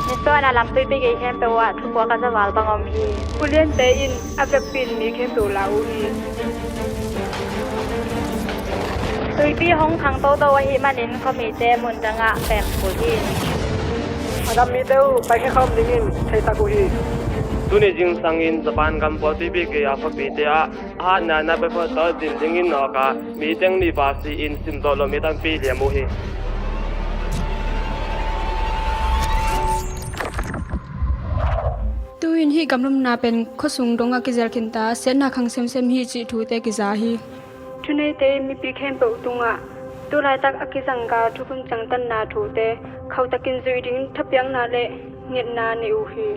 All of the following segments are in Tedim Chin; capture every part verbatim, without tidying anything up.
Nisawn a lam tuipi gei khempeuh ah thupuak a za val bang om hi. Uliante in a vekpi in mi khempeuh la uh hi. Tuipi hong khang toto ahih manin khuamite mun dangah pem kul hi. A gam mite uh paikhia khawm dingin theisak uh hi. Tuni zingsangin Japan gam pawl tuipi gei a khuapite ah a hatna na pia phot tawh zin dingin nawk a, mi teng nih pasi in simzawh lo mi tampi liam uh hi. Tu-in hih gamlumna pen khuasung dongah kizel khinta, siatna khang semsem hi cih thute kiza hi. Thuneite in mipi khempeuh tungah tu laitak a kizanggal thukhun ciangtanna thute khauhtakin zuih ding thapiakna le ngetna nei uh hi.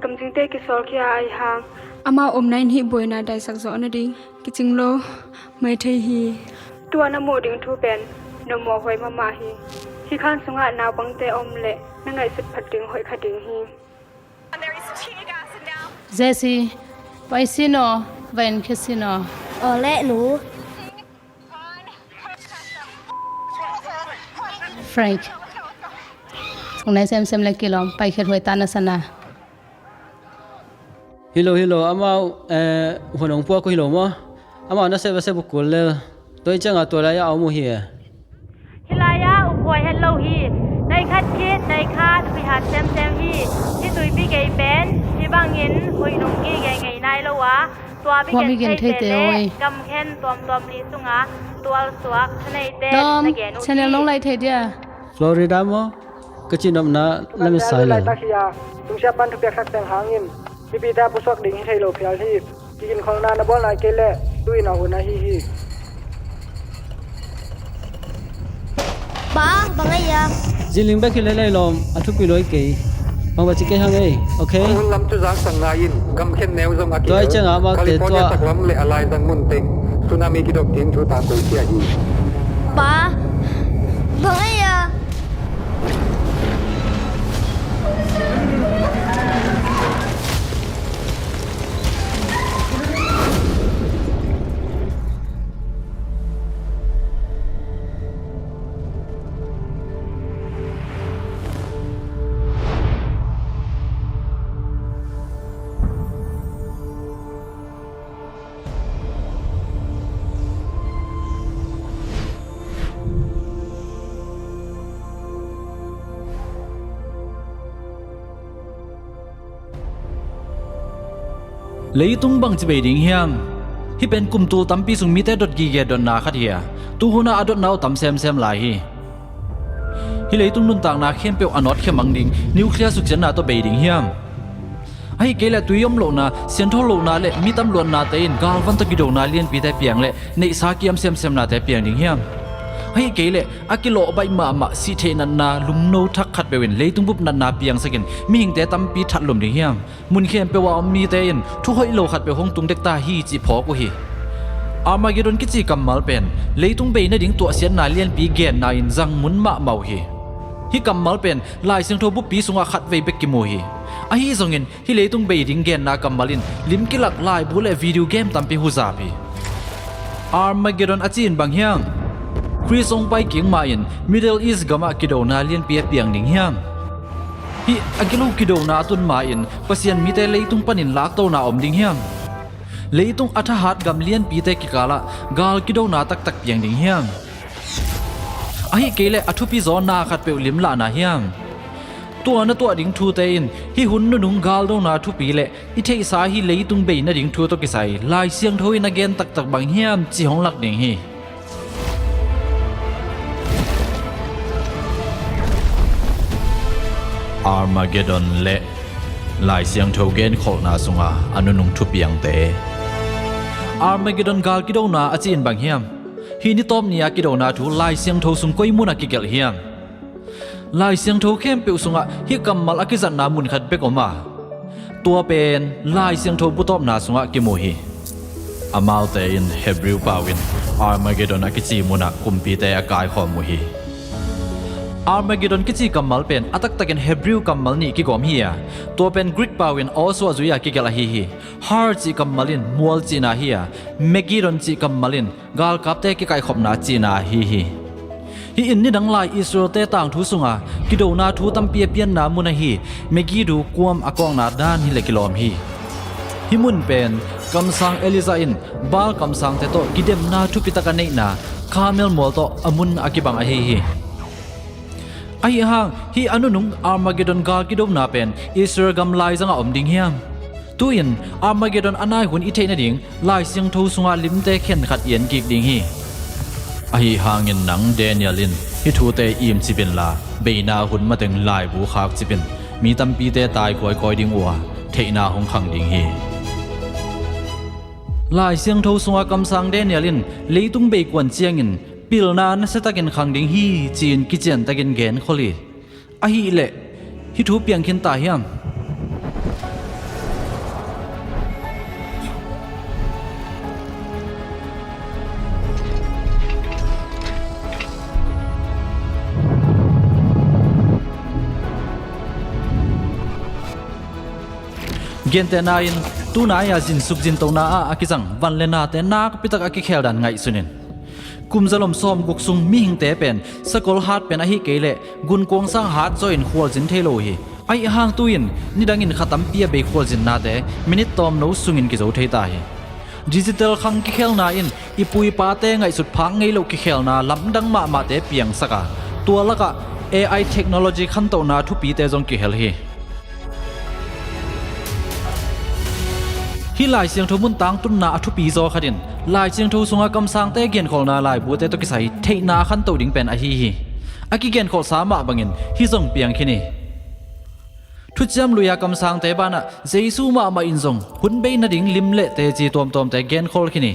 Gamzingte kisawlkhia ahi hang amau omna in hih buaina daisak zawh nading kicing lo mai thei hi. Tu-a na muh ding thu pen na mawhhuai mahmah hi. Hih khan sungah naupangte om leh na ngaihsut phat ding hoih kha ding hi. Jesse, pai sin aw, va en khia sin aw. Aw le nu. Frank. Sung nai semsem le kilawm, pai khiat huai ta na sana. Hi lo, hi lo, amau, eh, hun hong puak uh hi lo maw? Amau na sep a sep uh kul lel. Tua hi ciangah tua lai-ah a om uh hi. Hih lai-ah ukhuai het lo hi. Nai khat khit, nai khat huih hat semsem hi. Hih tuipi gei pen hih bangin huih nung gige ngei nai lo a, tua mi gen theite le gamkhen tuamtuam li sungah tualsuak thaneite na gen uh hi. Channel nong lai thei dia? Florida maw? Ka cihnopna lam i sai lo. Lungsiat pan thupiak sak teng hangin mipite a pusuak ding hi thei lo phial hi. Kiginkholhna na bawl nai kei leh tu-in a hun ahi hi. Pa, bang ahi a? Zinling bek hi leh leilawm a thupi lo hi kei. Bang va ci kei hang ei, okay? Hun lam thu zaksak ngai in, gamkhen neu zong a kihel. Tua hi ciangah amaute California tua taklam le a laizang mun teng tsunami kidop ding thu tangkoisia hi. Pa, bang ahi a? Leitung bangci bei ding hiam? Hih pen kum tul tampi sung mite dot gige dotna khat hi a, tuhunah a dotna uh tam semsem lai hi. Hih leitung nuntakna khempeuh a nawtkhia mang ding nuclear suksiatna tawh bei ding hiam? Ahih kei leh tui om lohna, siangtho lohna le mi tam luatnate in galvan tawh kidona lianpite piang le neihsa kiam semsemnate piang ding hiam? Ahih kei leh a kilawh baih mahmah sihtheih natna lungno thak khatpeuh in leitung bup natna piangsakin mihingte tampi thatlum ding hiam? Mun khempeuh a om mite in thu hoih lo khatpeuh hong tung dekta hi cih phawk uh hi. Armageddon kici kammal pen leitung bei nading tuahsiatna lianpi genna in zang mun mahmah uh hi. Hih kammal pen Lai Siangtho buppi sungah khatvei bek kimu hi. Ahi zongin hih leitung bei ding genna kammal in lim kilak laibu le video game tampi huzap hi. Armageddon a ci-in bang hiam? Khrist hong pai kik ma-in Middle East gamah kidona lianpi a piang ding hiam? Hih a gilo kidona a tun ma-in Pasian mite leitung panin laktona om ding hiam? Leitung a thahat gam lianpite kikalah gal kidona taktak piang ding hiam? Ahih kei leh a thupi zaw na khatpeuh limlahna hiam? Tua na tuah ding thute in hih hun nunung galdona thupi le i theihsa hih leitung bei nading thu tawh kisai Lai Siangtho in a gen taktak bang hiam cih hong lak ding hi. Armageddon le Lai Siangtho genkholhna sunga a nunung thupiangte. Armageddon gal kidona a ci-in bang hiam? Hih ni tawp ni-a kidona thu Lai Siangtho sung koi munah kigelh hiam? Lai Siangtho khempeuh sungah hih kammal a kizatna mun khat bek om a, tua pen Lai Siangtho bu tawpna sungah kimu hi. Amaute in Hebrew pau in Armageddon a kici munah kumpite a kaikhawm uh hi. Armageddon kici kammal pen a taktakin Hebrew kammal nih kigawm hi a, tua pen Greek pau in also a zui-a kigelh ahi hi. Har cih kammal in mual cihna hi a, Megiddon cih kammal in galkapte kikaikhopna cihna ahi hi. Hih in nidang lai Israel-te tangthu sunga kidona thu tampi a pianna mun ahi Megiddo kuam a kawkna dan hileh kilawm hi. Hih mun pen kamsang Elijah in Baal kamsangte tawh kidemna thupitak a neihna Carmel mual tawh a mun a kibang ahi hi. Ahi hang hih a nunung Armageddon gal kidona pen Israel gam laizangah om ding hiam? Tu-in Armageddon a nai hun i theih nading Lai Siangtho sunga limte khenkhat i en kik ding hi. Ahi hangin nang Daniel in hih thute im cip inla, beina hun mateng laibu khak cip in. Mi tampite tai kawikawi ding uh a, theihna hong khang ding hi. Lai Siangtho sunga kamsang Daniel in leitung beikuan ciangin pilna nasiatakin khang ding hi ci-in kiciantakin genkhol hi. Ahih leh hih thu piang khin ta hiam? Gentehna in tunai-a zinsuk zintona ah a kizang van le nate nakpitak a kikhel dan ngaihsun in. Kum zalom sawmguk sung mihingte pen sakol hat pen ahi kei leh gunkuang sang hat zaw in khualzin thei lo uh hi. Ahi hang tu-in nidangin kha tampi a bei khualzinnate minit tawmno sungin kizo thei ta hi. Digital khang kikhelna in i pu i pate ngaihsut phak ngei loh kikhelna lamdang mahmahte piangsak a, tua lakah A I technology khantohna thupite zong kihel hi. Hih Lai Siangtho mun tangtunna a thupi zaw khat in Lai Siangtho sunga kamsangte genkholhna laibute tawh kisai theihna khantoh ding pen ahi hi. A kigenkholhsa mah bangin hih zong piang khin hi. Thuciam Lui-a kamsangte banah Jesu mahmah in zong hun bei nading lim le teci tuamtuamte genkhol khin hi.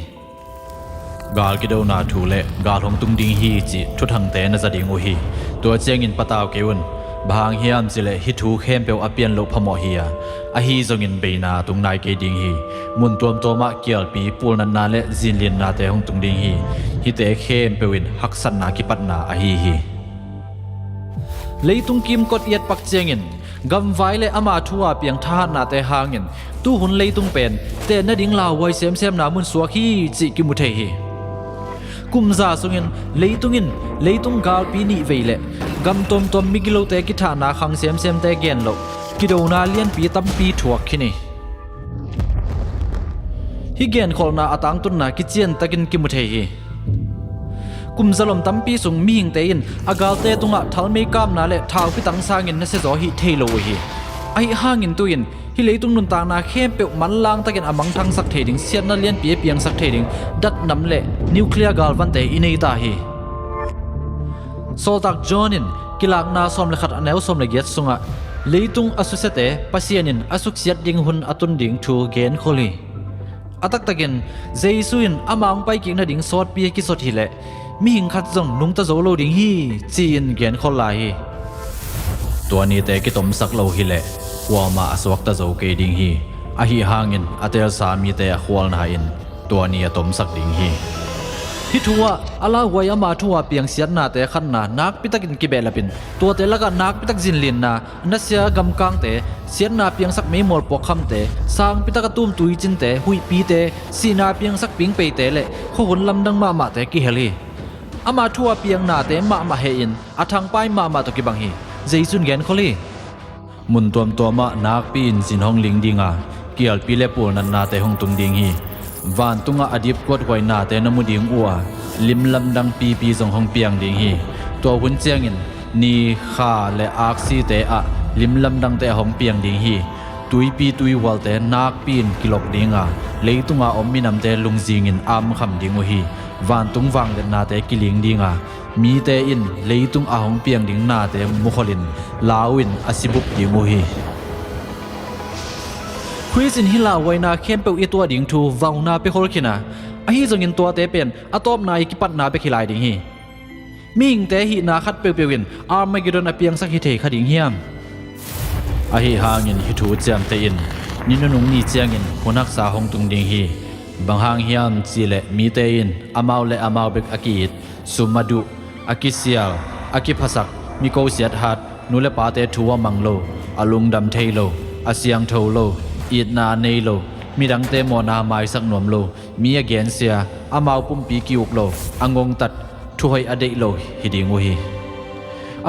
Gal kidona thu le gal hong tung ding hi cih thuthangte na za ding uh hi. Tua ciangin patau kei un. Bang hang hiam cihleh hih thu khempeuh a pian loh phamawh hi a, ahi zongin beina tung nai kei ding hi. Mun tuamtuamah kialpi pulnatna le zinlinnate hong tung ding hi. Hihte khempeuh in haksatna kipatna ahi hi. Leitung kimkot i etpak ciangin gamvai le ama thu-a piang thahatnate hangin tuhun leitung pen tenna ding lauhuai semsemna mun suak hi cih kimu thei hi. Kum za sungin leitung in leitung galpi nih vei le gam tuamtuam migilote kithahna khang semsemte gen loh kidona lianpi tampi thuak khin hi. Hih genkholhna a tangtunna kiciantakin kimu thei hi. Kum zalom tampi sung mihingte in a galte tungah thalmei kapna le thaupitang sangin nasiazaw hih thei lo uh hi. Ahi hangin tu-in hih leitung nuntakna khempeuh manlangtakin a mangthangsak thei ding siatna lianpi a piangsak thei ding datnam le nuclear galvante i nei ta hi. Sawltak John in Kilakna sawm le khat a neu sawm le giat sungah leitung a susiate Pasian in a suksiat ding hun a tun ding thu genkhol hi. A taktakin Jesu in ama hong paikik nading sawtpi a kisot hileh mihing khat zong nungta zo lo ding hi ci-in genkhol lai hi. Tua nite kitomsak lo hileh kuamah a suakta zo kei ding hi. Ahi hangin a teelsa mite a khualna in tua ni a tomsak ding hi. Hih thu-ah a lauhuai ama thu-a piang siatnate khatna nakpitakin kibehlapin tuate lakah nakpitak zinlinna, nasia gamkangte, siatna piangsak meimual puakkhamte, sangpitak a tumtui cinte, huihpite, sihna piangsak pingpeite le khuahun lamdang mahmahte kihel hi. Ama thu-a piang nate mahmah hehin a thangpai mahmah tawh kibang hi. Jesu in genkhol hi. Mun tuamtuamah nakpi-in zin hong ling dinga, kialpi le pulnatnate hong tung ding hi. Vantungah a dipkuat huai nate na mu ding uh a, lim lamdang pipi zong hong piang ding hi. Tua hun ciangin ni, kha le aksite ah lim lamdangte a hong piang ding hi. Tuipi tuihualte nakpi-in kilok dinga, leitunga om minamte lungzingin amkham ding uh hi. Vantung vangliatnate kiling dinga, mite in leitung a hong piang ding nate mukholhin lau-in a sibup ding uh hi. Khrist in hih lauhuaina khempeuh i tuah ding thu vauna piakhol khin a, ahi zongin tuate pen a tawpna i kipatna bek hi lai ding hi. Mihingte hihna khat peuhpeuh in Armageddon a piangsak hi thei kha ding hiam? Ahi hangin hih thu ciamteh in, ni nunung ni ciangin hun haksa hong tung ding hi. Bang hang hiam cihleh mite in amau le amau bek a ki-it, sum a duh, a kisial, a kiphasak, mi kosiat hat, nu le pate thu a mang lo, a lungdam thei lo, a siangtho lo, itna a nei lo, midangte mawhna a maisak nuam lo, mi a gensia, amau pumpi ki-uk lo, a ngongtat, thuhoih a deih lo hi ding uh hi.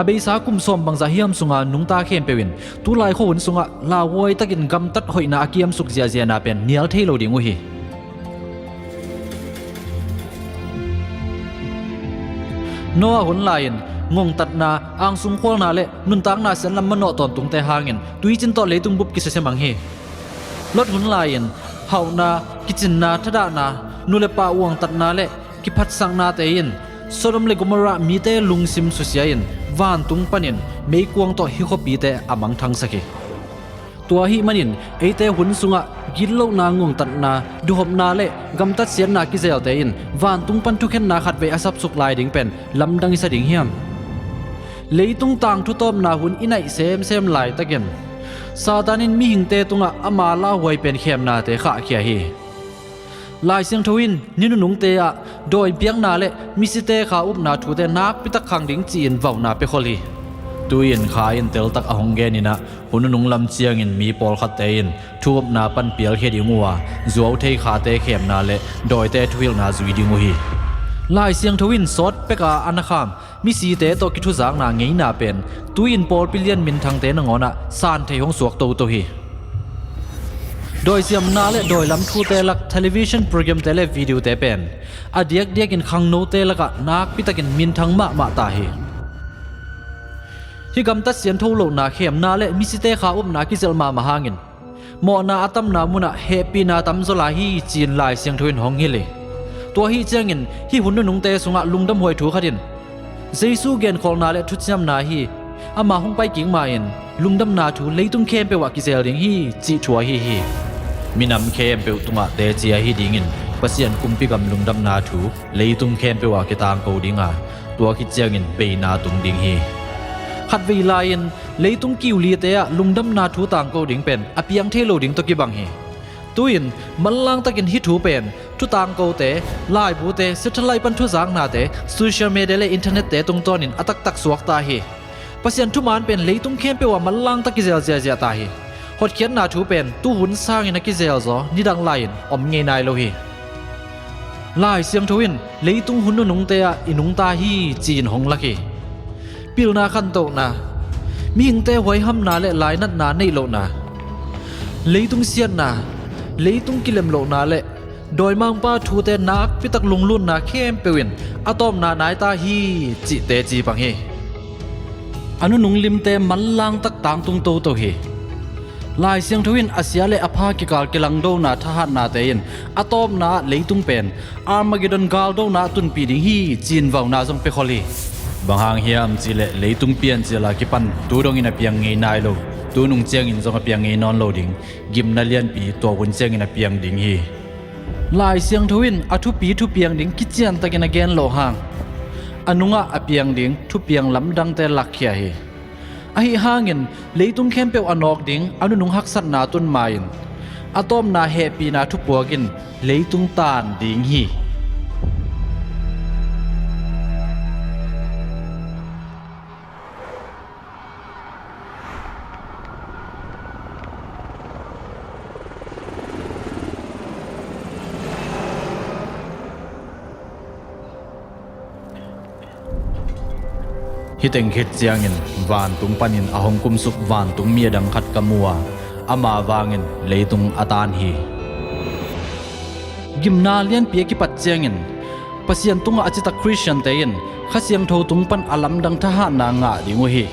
A beisa kum sawm bangzah hiam sunga nungta khempeuh in tulai khuahun sungah lauhuai takin gamtat hoihna a kiamsuk ziahziahna pen nial thei lo ding uh hi. Noah hun lai-in ngongtatna, angsung khualna le nuntakna sianlam manawh tawntungte hangin tuicin tawh leitung bup kisiasia mang hi. Lot hun lai-in hauhna, kicinna, thadahna, nu le pa uangtatna le kiphatsaknate in Sodom le Gomorrah mite lungsim susia in vantung panin meikuang tawh hih khuapite a mangthangsak hi. Tua ahih manin eite hun sungah gitlohna, ngongtatna, duhopna le gamtat siatna kizelte in vantung pan thukhenna khatvei a sapsuk lai ding pen lamdang i sa ding hiam? Leitung tangthu tawpna hun i naih semsem laitakin Satan in mihingte tungah ama lauhuai pen khemnate khahkhia hi. Lai Siangtho in ni nunungte ah dawi biakna le misite kha upna thute nakpitak khang ding ci-in vauna pia khol hi. Tu-in kha in teltak a hong genin ah hun nunung lam ciangin mi pawlkhatte in thu upna pan pialkhia ding uh a, zuau thei khate khemna le dawite thuhilhna zui ding uh hi. Lai Siangtho in sawt peka a na kham misite tawh kithuzakna ngeina pen tu-in pawlpi lian minthangte nangawnah san thei hong suak toto hi. Dawisiamna le dawilam thute lak television programte le videote pen a diakdiakin khangnote lakah nakpitakin minthang mahmah ta hi. Hih gamtat siantho lohna, khemna le misite kha upna kizelh mahmah hangin mawhna a tamna munah hehpihna tamzaw lai hi ci-in Lai Siangtho in hong hilh hi. Tua ahih ciangin hih hun nunungte sungah lungdamhuai thu khat in Jesu genkholhna le thuciamna hi. Ama hong paikik ma-in lungdamna thu leitung khempeuh ah kizel ding hi cih thu ahi hi. Minam khempeuh tungah teci ahi dingin Pasian kumpi gam lungdamna thu leitung khempeuh ah kitangko ding a, tua khit ciangin beina tung ding hi. Khatvei lai-in leitung kiulite ah lungdamna thu tangko ding pen a piang thei lo ding tawh kibang hi. Tu-in manlang takin hih thu pen thutangkote, laibute, satellite pan thuzaknate, social media le internette tungtawnin a taktak suakta hi. Pasian thuman pen leitung khempeuh ah manlang tak kizel ziahziah ta hi. Hotkhiatna thu pen tuhun sangin a kizelzaw nidang lai-in om ngei nai lo hi. Lai Siangtho in leitung hun nunungte ah i nungta hi ci-in hong lak hi. Pilna khantohna, mihingte huaihamna le lainatna neih lohna, leitung siatna, leitung kilem lohna le dawimangpa thute nakpitak lunglutna khempeuh in a tawpna naita hi cih teci pang hi. A nunung limte manlang tak tangtung toto hi. Lai Siangtho in a sia le a pha kikal kilangdona thahatnate in a tawpna ah leitung pen Armageddon galdona a tunpih ding hi ci-in vauna zong pia khol hi. Bang hang hiam cihleh leitung piancil a kipan tu dongin a piang ngei nai lo, tu nung ciangin zong a piang ngei nawn lo ding, gimna lianpi tua hun ciangin a piang ding hi. Lai Siangtho in a thupi thupiang ding kiciantakin a gen loh hang a nungah a piang ding thupiang lamdangte lakkhia hi. Ahi hangin leitung khempeuh a nawk ding a nunung haksatna tun ma-in a tawpna hehpihna thupuak in leitung taan ding hi. Hih teng khit ciangin vantung panin a hong kumsuk vantung mi a dang khat ka mu a, ama vangin leitung a taan hi. Gimna lianpi a kipat ciangin Pasian tungah a citak Khristiante in Kha Siangtho tung pan a lamdang thahatna ngah ding uh hi.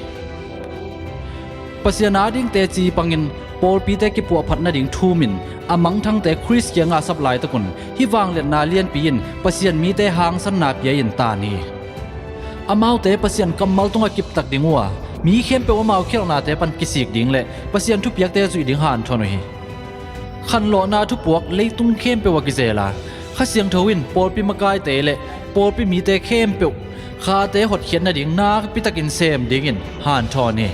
Pasian ading teci pangin pawlpite kipuahphat nading thumin a mangthangte Khrist kiangah a sap laitakun hih vangliatna lianpi in Pasian mite hangsanna pia-in taan hi. Amaute Pasian kammal tungah kiptak ding uh a, mi khempeuh amau khialhnate pan kisik ding le Pasian thupiakte zuih ding hanthawn uh hi. Khanlawhna thupuak leitung khempeuh a kizel a, Kha Siangtho in pawlpi makaite le pawlpi mite khempeuh khate hotkhiat nading nakpitakin sem dingin hanthawn hi.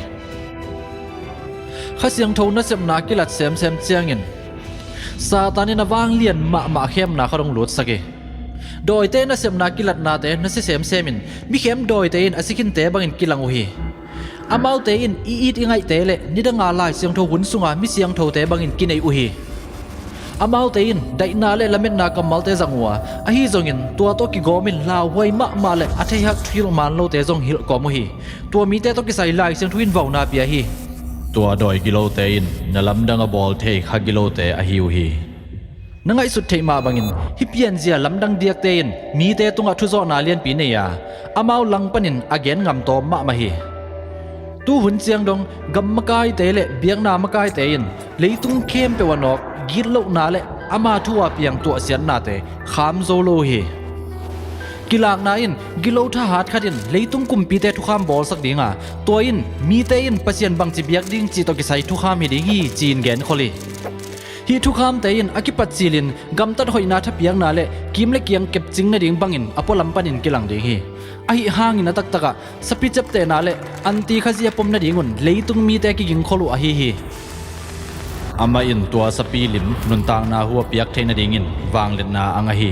Kha Siangtho nasepna kilat semsem ciangin Satan in a vanglian mahmah khemna khat hong lutsak hi. Dawite nasepna kilatnate nasia semsemin mikhem dawite in a sikhinte bangin kilang uh hi. Amaute in i it i ngaihte le nidanga Lai Siangtho hun sunga mi siangthote bangin kinei uh hi. Amaute in daihna le lametna kammalte zang uh a, ahi zongin tua tawh kigawmin lauhuai mahmah le a theihak thuhilh man lote zong hilh kawm uh hi. Tua mite tawh kisai Lai Siangtho in vauna pia hi. Tua dawi gilote in na lamdang a bawl thei kha gilote ahi uh hi. Na ngaihsut theih mah bangin hih pianzia lamdang diakte in mite tungah thuzawhna lianpi nei a, amau langpanin a gen ngamtawm mahmah hi. Tuhun ciang dong gam makaite le biakna makaite in leitung khempeuh a nawk gitlohna le ama thu a piang tuahsiatnate kham zo lo uh hi. Kilakna in gilo thahat khat in leitung kumpite thukham bawlsak ding a, tua in mite in Pasian bangci biak ding cih tawh kisai thukham hi ding hi ci-in genkhol hi. Hih thukhamte in a kipat cilin gamtat hoihna thapiakna le kim le kiang kepcing nading bangin a pualam panin kilang ding hi. Ahi hangin a taktakah sapi ceptehna le anti Khazih a pom nadingun leitung mite kigingkhol uh ahi hi. Amah in tua sapi lim nuntakna hu a piak theih nadingin vangliatna a ngah hi.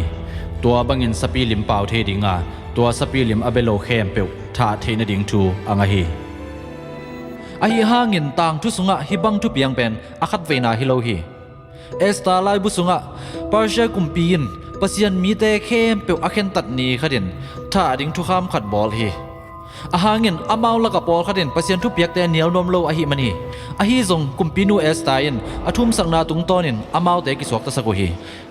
Tua bangin sapi lim pau thei dinga, tua sapi lim a bia lo khempeuh thah theih nading thu a ngah hi. Ahi hangin tangthu sungah hih bang thupiang pen a khatveina hi lo hi. Esther laibu sungah Persia kumpi in Pasian mite khempeuh a khentat ni khatin thah ding thukham khat bawl hi. Ahangin amau laka pawlkhat in Pasian thupiakte a nial nuam lo ahih man hi. Ahi zong kumpinu Esther in a thumsakna tungtawnin amaute kisuaktasak uh hi.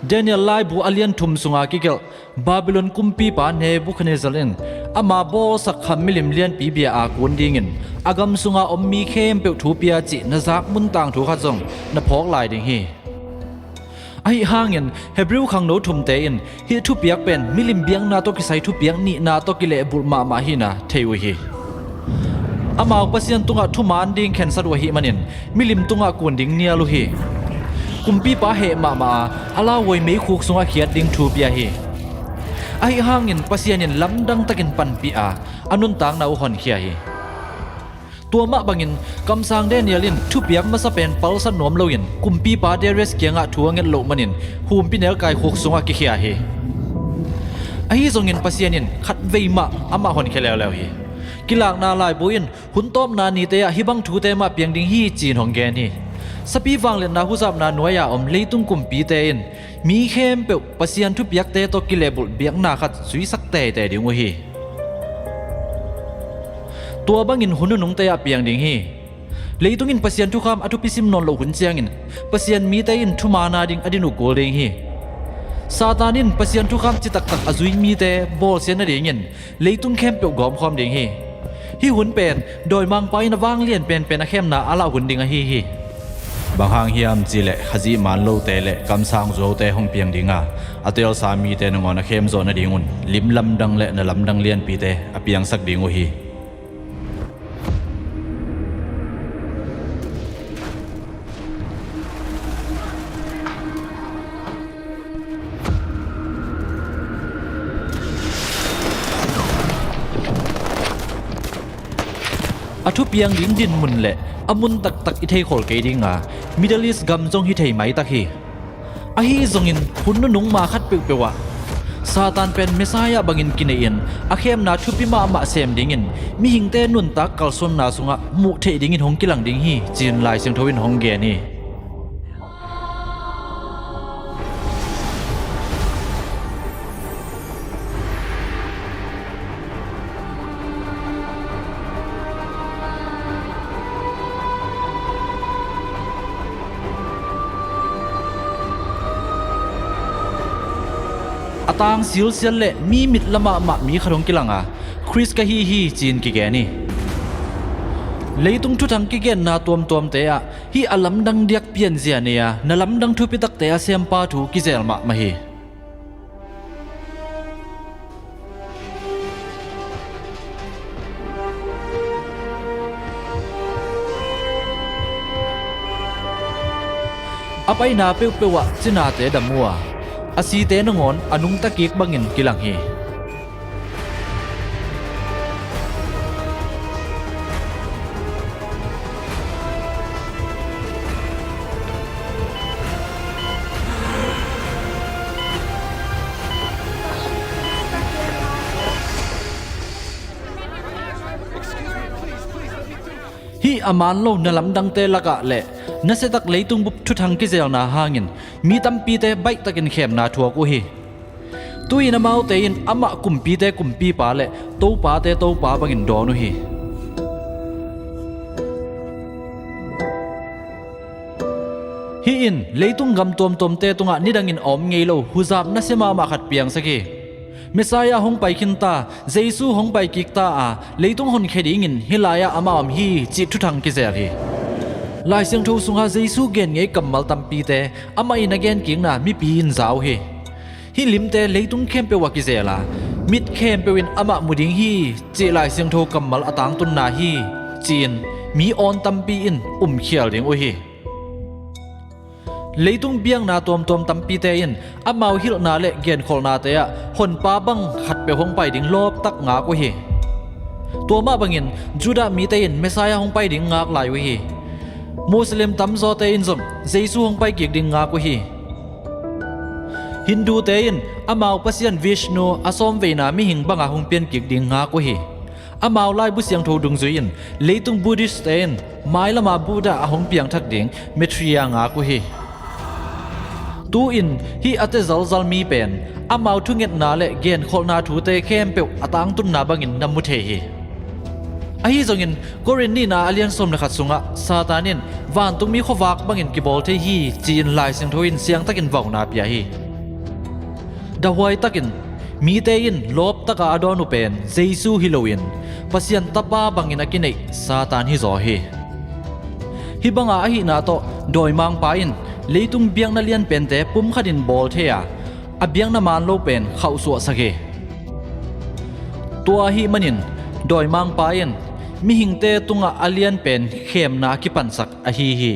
Daniel laibu a lian thum sunga kigelh Babylon kumpipa Nebuchadnezzar in ama bawlsak kha milim lianpi bia a kun dingin a gam sunga om mi khempeuh thu pia cih na zak mun tangthu khat zong na phawk lai ding hi. Ahi hangin Hebrew khangno thumte in hih thupiak pen milim biakna tawh kisai thupiak nihna tawh kilehbulh mahmah hihna thei uh hi. Amau Pasian tungah thuman ding khensat uh ahih manin milim tungah kun ding nial uh hi. Kumpipa heh mahmah a, a lauhuai meikhuk sungah khiat ding thu pia hi. Ahi hangin Pasian in lamdang takin panpih a, a nuntakna uh honkhia hi. Tua mah bangin kamsang Daniel in thupiak masa pen palsat nuam loin kumpipa Darius kiangah thu a nget loh manin humpinelkai khuk sungah kikhia hi. Ahi zongin Pasian in khatvei mah amah honkhia leuleu hi. Kilakna laibu in hun tawpna nite ah hih bang thute mah piang ding hi ci-in hong gen hi. Sapi vangliatna huzapna nuai-a om leitung kumpite in mi khempeuh Pasian thupiakte tawh kilehbulh biakna khat zuisak teitei ding uh hi. Tua bangin hun nunungte ah piang ding hi. Leitung in Pasian thukham a thupi sim nawn loh hun ciangin Pasian mite in thuman a ding a din uh kul ding hi. Satan in Pasian thukham citaktak a zui mite bawlsiat nadingin leitung khempeuh gawmkhawm ding hi. Hih hun pen dawimangpa in a vanglian penpen a khemna a lah hun ding ahi hi. Bang hang hiam cihleh Khazih man lote le kamsang zuaute hong piang dinga, a teelsa mite nangawn a khemzawh nadingun lim lamdang le na lamdang lianpite a piangsak ding uh hi. A thupiang ding dinmun le a mun taktak i theikhol kei dinga Middle East gam zong hi thei maitak hi. Ahi zongin hun nunung ma khat peuhpeuh ah Satan pen Messiah bangin kineihin a khemna thupi mahmah sem dingin mihingte nuntak kalsuanna sungah muh theih dingin hong kilang ding hi, ci-in Lai Siangtho in hong gen hi. A tang silsial le mi mit lamah mah mi khat hong kilang a, Khrist ka hi hi, ci-in kigen hi. Leitung thuthang kigenna tuamtuamte ah hih a lamdang diak pianzia nei a, na lamdang thupitakte a sempa thu kizel mahmah hi. A paina peuhpeuh ah cinate dam uh a, a site nangawn a nungta kik bangin kilang hi. Hih a man lo na lamdangte lakah le Nasiatak leitung bup thuthang kizelna hangin mi tampite baihtakin khemna thuak uh hi. Tu-in amaute in amah kumpite kumpipa le topate topa bangin dawn uh hi. Hih in leitung gam tuamtuamte tungah nidangin a om ngei lo huzap nasia mahmah khat piangsak hi. Messiah hong pai khinta, Jesu hong pai kikta a leitung honkhia dingin hih lai-ah amah om hi cih thuthang kizel hi. Lai Siangtho sunga Jesu gen ngei kammal tampite amah in a gen kikna mipi in za uh hi. Hih limte leitung khempeuh ah kizel a, mit khempeuh in amah mu ding hi cih Lai Siangtho kammal a tangtunna hi, ci-in mi awn tampi in umkhial ding uh hi. Leitung biakna tuamtuam tampite in amau hilhna le genkholhnate ah honpa bang khatpeuh hong pai ding lawptak ngak uh hi. Tua mah bangin Judah mite in Messiah hong pai ding ngak lai uh hi. Muslim tamzawte in zong Jesu hong pai kik ding ngak uh hi. Hindute in amau pasian Vishnu a sawmveina mihing banga hong pian kik ding ngak uh hi. Amau laibu siangtho dungzui in leitung Buddhist-te in mailama Buddha a hong piangthak ding Maitreya ngak uh hi. Tu-in hih a tia zalzal mi pen amau thungetna le genkholhna thute khempeuh a tangtunna bangin na mu thei hi. Ahi zongin Korin nihna a lian sawm le khat sungah Satan in vantungmi khuavak bangin kibawl thei hi ci-in Lai Siangtho in siangtakin vauna pia hi. Dahuai takin mite in lawptaka a dawn uh pen Jesu hi loin Pasian tapa bangin a kineih Satan hizaw hi. Hih banga ahihna tawh dawimangpa in leitung biakna lianpente pumkhatin bawl thei a, a biakna maan lo pen khauhsuahsak hi. Tua ahih manin dawimangpa in mihingte tungah a lianpen khemna kipansak ahi hi.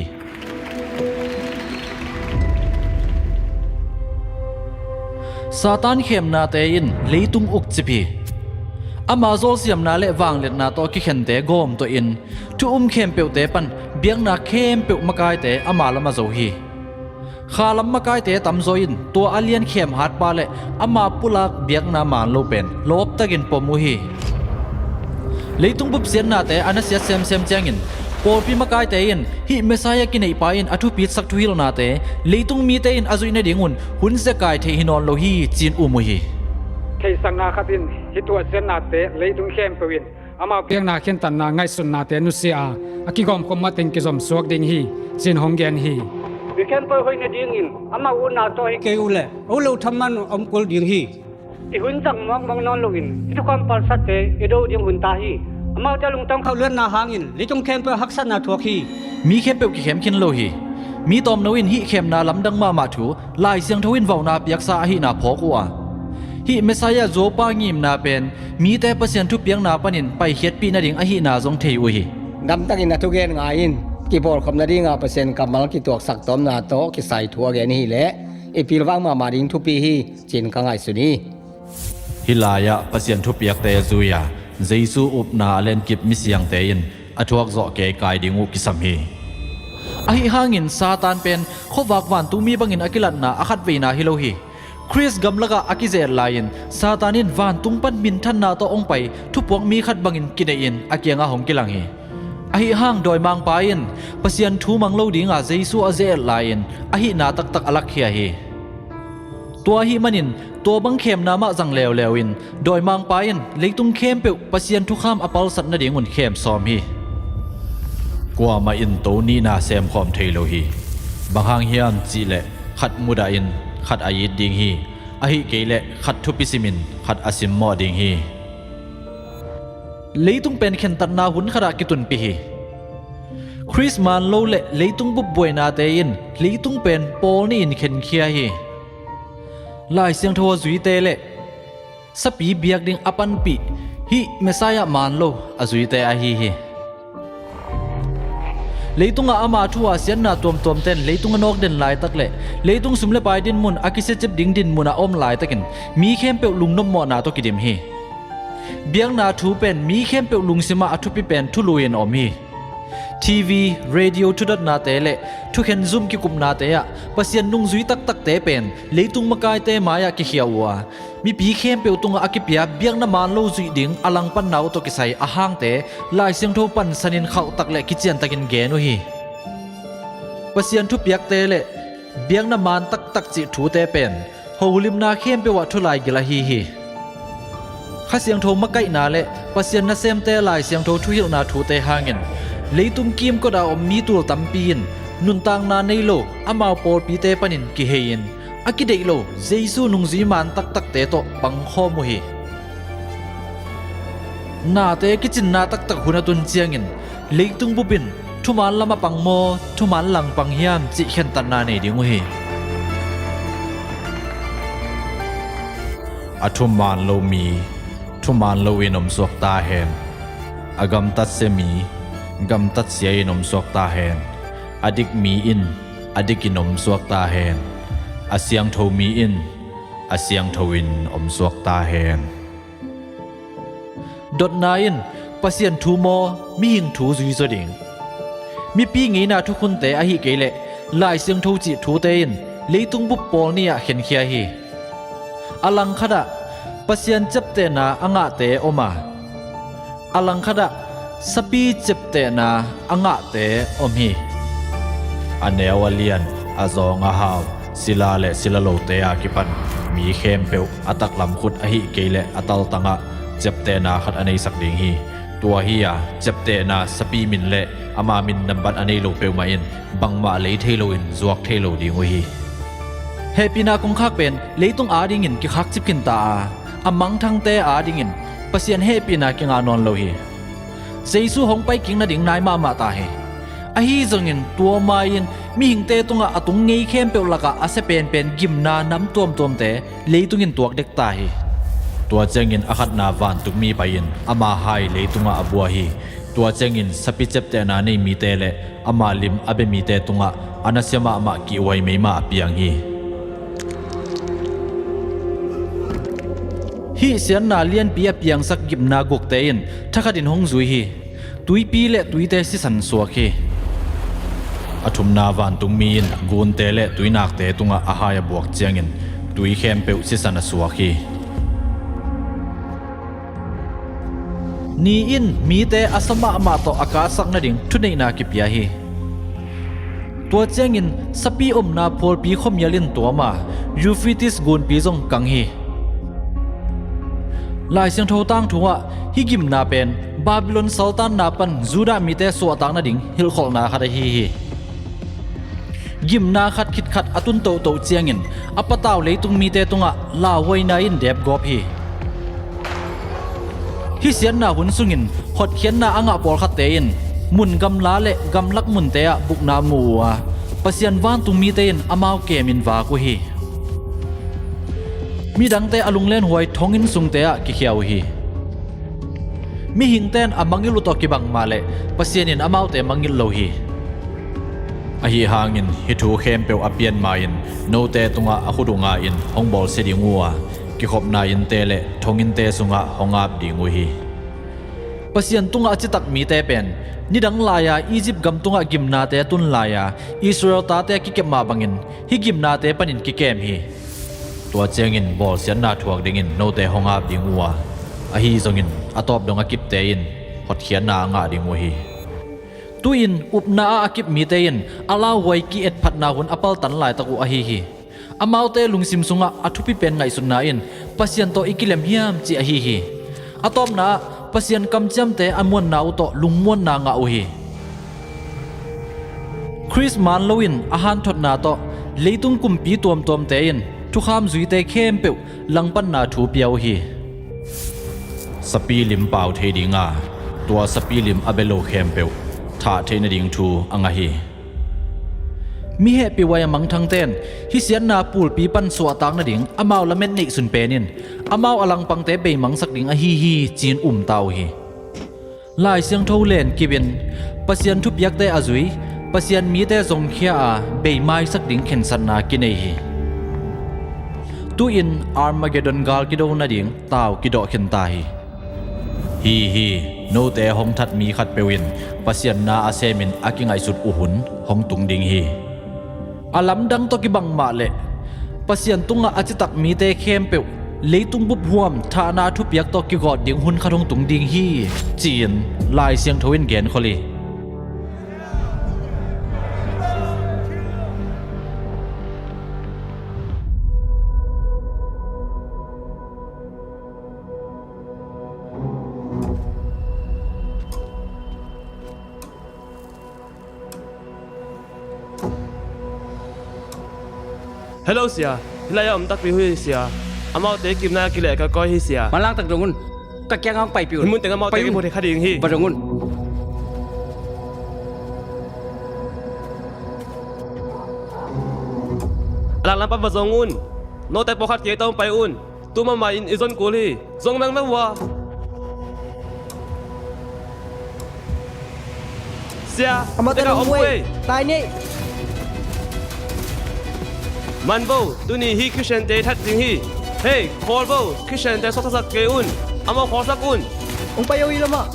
Satan khemnate in leitung ukcip hi. Ama zawlsiamna le vangliatna tawh kikhente gawmtuahin thu um khempeuhte pan biakna khempeuh makaite ama lam a zo hi. Khalam makaite tamzaw in tua a lian khemhatpa le ama pulak biakna maan lo pen lawptakin pom uh hi. Leitung bup siatnate a nasiat semsem ciangin pawlpi makaite in hih Messiah kineihpa in a thupitsak thuhilhnate leitung mite in a zuih nadingun hun zekai theih hi nawn lo hi ci-in um uh hi. Theihsakna khat in hih tuahsiatnate leitung khempeuh in amau biakna khentatna ngaihsutnate nusia a, a kigawmkhop matin kizomsuak ding hi ci-in hong gen hi. Mi khempeuh hoih nadingin amau utna tawh hi kei uh leh a ut loh thaman om kul ding hi. I hun zang mawkmawk nawn loin i thukham palsatte i do ding hun ta hi. Amaute lungtang khauhluatna hangin leitung khempeuh haksatna thuak hi. Mi khempeuh kikhem khin lo hi. Mi tawmno in hih khemna lamdang mahmah thu Lai Siangtho in vauna piaksa ahihna phawk uh a, hih Messiah zuaupa ngimna pen mite Pasian thupiakna panin paikhiatpih nading ahihna zong thei uh hi. Damtakin a thugen ngai in. Kipawlkhop nadinga Pasian kammal kituaksak tawmna tawh kisai thu a gen hileh i pilvang mahmah ding thupi hi ci-in ka ngaihsun hi. Hih lai-ah Pasian thupiakte zui-a Jesu upna a lenkip misiangte in a thuakzawh keikai ding uh kisam hi. Ahi hangin Satan pen khuavak vantungmi bangin a kilatna a khatveina hi lo hi. Khrist gamlakah a kizet lai-in Satan in vantung pan minthanna tawh hong pai thupuakmi khat bangin kineihin a kiangah hong kilang hi. Ahi hang dawimangpa in Pasian thu mang lo dinga Jesu a ze-et lai-in ahihna taktak a lakkhia hi. Tua ahih manin tua bang khemna mah zang leuleu in dawimangpa in leitung khempeuh Pasian thukham a palsat nadingun khem sawm hi. Kuamah in to nihna semkhawm thei lo hi. Bang hang hiam cihleh khat mudahin khat a it ding hi. Ahih kei leh khat thupi simin khat a simmawh ding hi. Leitung pen khentatna hun khatah kitunpih hi. Khrist maan lo le leitung bup buainate in leitung pen pawl nihin khenkhia hi. Lai Siangtho a zuite le sapi biak ding a panpih hih Messiah maan lo a zuite ahi hi. Leitungah ama thu-a siatna tuamtuamten leitung a nawk den laitak le leitung sum le pai dinmun a kisiacip ding dinmun a om laitakin mi khempeuh lungnopmawhna tawh kidim hi. Biakna thu pen mi khempeuh lungsimah a thupi pen thulu in om hi. TV, radio thudotnate le thukhen zum kikupnate ah Pasian nungzui taktakte pen leitung makaite mai-ah kikhia uh a, mipi khempeuh tungah a kipia biakna maan lo zuih ding a langpanna uh tawh kisai a hangte Lai Siangtho pansanin khauhtak le kiciantakin gen uh hi. Pasian thupiakte le biakna maan taktak cih thute pen holimna khempeuh ah thulaigil ahi hi. Kha Siangtho makaihna le Pasian nasemte Lai Siangtho thuhilhna thute hangin leitung kimkot a om mi tul tampi in nuntakna nei lo amau pawlpite panin kihei-in a kideih lo Jesu nungzui maan taktakte tawh pangkhawm uh hi. Nate kicinna taktak hun a tun ciangin leitung bup in thuman lam a pang maw, thuman lang pang hiam cih khentatna nei ding uh hi. A thuman lo mi thuman loin omsuak ta hen. A gamtatsia mi gamtatsia in omsuak ta hen. A dik mi in a dikin omsuak ta hen. A siangtho mi in a siangtho in omsuak ta hen. Dotna in Pasian thu maw, mihing thu zuizaw ding? Mipi ngeina thukhunte ahi kei leh Lai Siangtho cih thute in leitung bup pawl ni-ah khenkhia hi. A langkhatah Pasian ciaptehna a ngahte om a, a langkhatah sapi ciaptehna a ngahte om hi. A neu a lian, a zawng a hau, sila le sila lote a kipan mi khempeuh a taklam khut ahi kei leh a taltangah ciaptehna khat a neisak ding hi. Tua hi-a ciaptehna sapi min le ama min nambat a nei lo peuhmah in bangmah lei thei loin zuak thei lo ding uh hi. Hehpihna kongkhak pen leitung adingin kikhakcip khinta a, a mangthangte adingin Pasian hehpihna kinga nawn lo hi. Jesu hong paikik nading nai mahmah ta hi. Ahi zongin tua mai-in mihingte tungah a tung ngei khempeuh lakah a sia penpen gimna nam tuamtuamte leitung in tuak dek ta hi. Tua ciangin a khatna vantung mi pai-in ama hai leitungah a bua hi. Tua ciangin sapi ciaptehna nei mite le ama lim a bia mite tungah a nasia mahmah kihhuai meima a piang hi. Hih siatna lianpi a piangsak gimna gukte in thakhatin hong zui hi. Tuipi le tuite sisan suak hi. A thumna vantung mi in gunte le tuinakte tungah a hai a buak ciangin tui khempeuh sisan a suak hi. Ni in mite a sa mahmah tawh a kasak nading thuneihna kipia hi. Tua ciangin sapi omna phualpi khuamial in tuam a, Euphrates gunpi zong kang hi. Lai Siangtho tangthu ah hih gimna pen Babylon saltanna pan Judah mite suahtak nading hilhkholhna khat ahi hi. Gimna khat khit khat a tun tohtoh ciangin a patau leitung mite tungah lauhuaina in depgawp hi. Hih siatna hun sungin hotkhiatna a ngah pawlkhatte in mun gamla le gamlak munte ah bukna mu uh a, Pasian vantung mite in amau kemin vak uh hi. Midangte a lunglenhuai thonginn sungte ah kikhia uh hi. Mihingte in a mangilh uh tawh kibang mah leh Pasian in amaute mangilh lo hi. Ahi hangin hih thu khempeuh a pian ma-in note tungah a khut uh nga-in hong bawlsia ding uh a, kikhopna innte le thonginnte sungah hong ap ding uh hi. Pasian tungah a citak mite pen nidang lai-a Egypt gam tungah gimnate a tun lai-a Israel tate a kikep mah bangin hih gimnate panin kikem hi. Tua ciangin bawlsiatna thuak dingin note hong ap ding uh a, ahi zongin a tawp dong a kipte in hotkhiatna a ngah ding uh hi. Tu-in upna ah a kip mite in a lauhuai ki-etphatna hun a paltan laitak uh ahi hi. Amaute lungsim sungah a thupi pen ngaihsutna in Pasian tawh i kilem hiam cih ahi hi. A tawpna ah Pasian kamciamte a muanna uh tawh lungmuanna ngah uh hi. Khrist maan loin a hanthotna tawh leitung kumpi tuamtuamte in thukham zuite khempeuh langpanna thu pia uh hi. Sapi lim pau thei dinga, tua sapi lim a bia lo khempeuh thah theih nading thu a ngah hi. Mi hehpihhuai a mangthangte in hih siatna pulpi pan suahtak nading amau lamet neihsun pen in amau a langpangte beimangsak ding ahi hi ci-in umta uh hi. Lai Siangtho len kip in Pasian thupiakte a zui, Pasian mite zongkhia a beimaisak ding khensatna kinei hi. Tu-in Armageddon gal kido nading tau kidawh khinta hi. Hi hi, note hong that mi khatpeuh in Pasian na a semin a kingaihsut uh hun hong tung ding hi. A lamdang tawh kibang mah leh Pasian tungah a citak mite khempeuh leitung buphuam thahna thupiak tawh kigawt ding hun khat hong tung ding hi, ci-in Lai Siangtho in genkhol hi. Hello, Sia. Hih lai-ah om takpi uh hi, Sia. Amaute kimna kileh ka koi hi, Sia. Manlang tak dong un. Ka kiangah hong paipih un. Hih mun teng amaute kibuak thei kha ding hi. Va dong un. A langlam pan va zong un. Note pawlkhat kei tawh hong pai un. Tu mahmah in i zon kul hi. Zong vengveng uh a. Sia, amah teka om uh ei. Tai ni. Man vo, tuni hi Khristiante that ding hi. Hei, khawl vo, Khristiante suaktasak kei un. Amau khawlsak un. Hong pai uh hi lamah.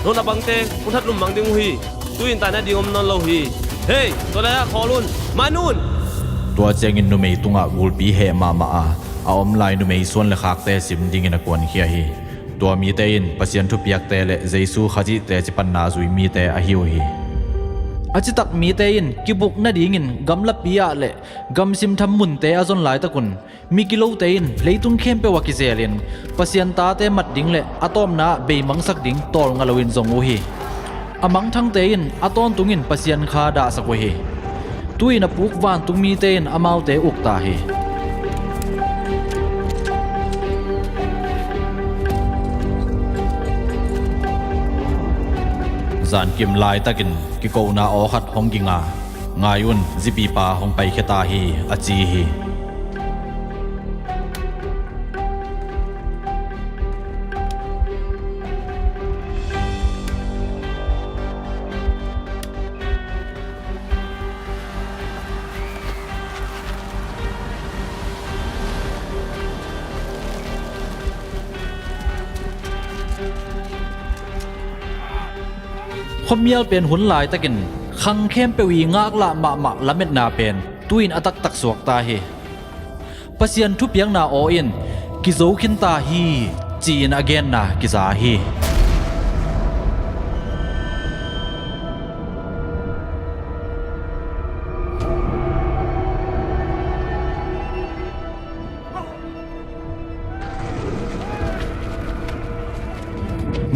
Nona bangte hong that lum mang ding uh hi. Tu-in taina ding om nawn lo hi. Hei, tua lai-ah khawl un. Man un. Tua ciangin numei tungah gulpi heh mahmah a, a om lai numei suan le khakte sim dingin a kuankhia hi. Tua mite in Pasian thupiakte le Jesu Khazihte cipanna zui mite ahi uh hi. A citak mite in kibuk nadingin gamlapi ah le gamsimtham munte a zon laitakun migilote in leitung khempeuh a kizelin Pasian tate mat ding le a tawpna ah beimangsak ding tawlnga loin zong uh hi. A mangthangte in a tawntungin Pasian Kha dahsak uh hi. Tu-in a puk vantungmite in amaute ukta hi. Zankim laitakin kikona aw khat hong ging a, ngai un, zipipa hong paikhia ta hi, a ci hi. Khuamial pen hun laitakin khang khempeuh i ngaklah mahmah lametna pen tu-in a taktak suakta hi. Pasian thupiakna aw in kizo khinta hi, ci-in a genna kiza hi.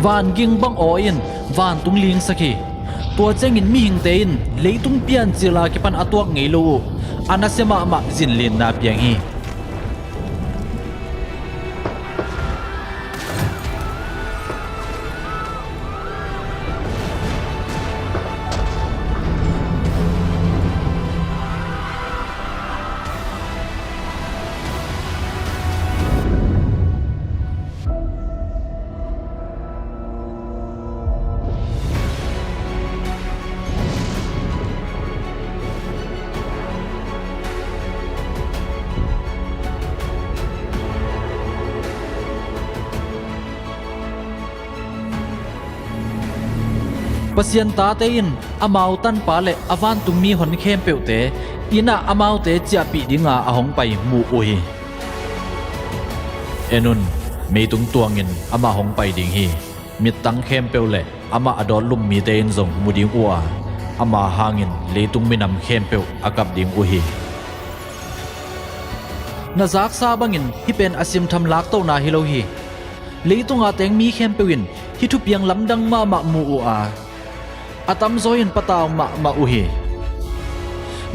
Van ging bang aw in vantung lingsak hi. Tua ciangin mihingte in leitung piancil a kipan a tuak ngei lo uh a nasia mahmah zinlinna piang hi. Pasian tate in amau tanpa le a vantungmi hon khempeuhte inn ah amaute ciahpih dinga a hong pai mu uh hi. En un, meitung tuangin amah hong pai ding hi. Mittang khempeuh le amah a dawt lum mite in zong mu ding uh a, ama hangin leitung minam khempeuh a kap ding uh hi. Na zaksa bangin hih pen a simtham laktohna hi lo hi. Leitung a teng mi khempeuh in hih thupiang lamdang mahmah mu uh a, a tamzaw in patau mahmah uh hi.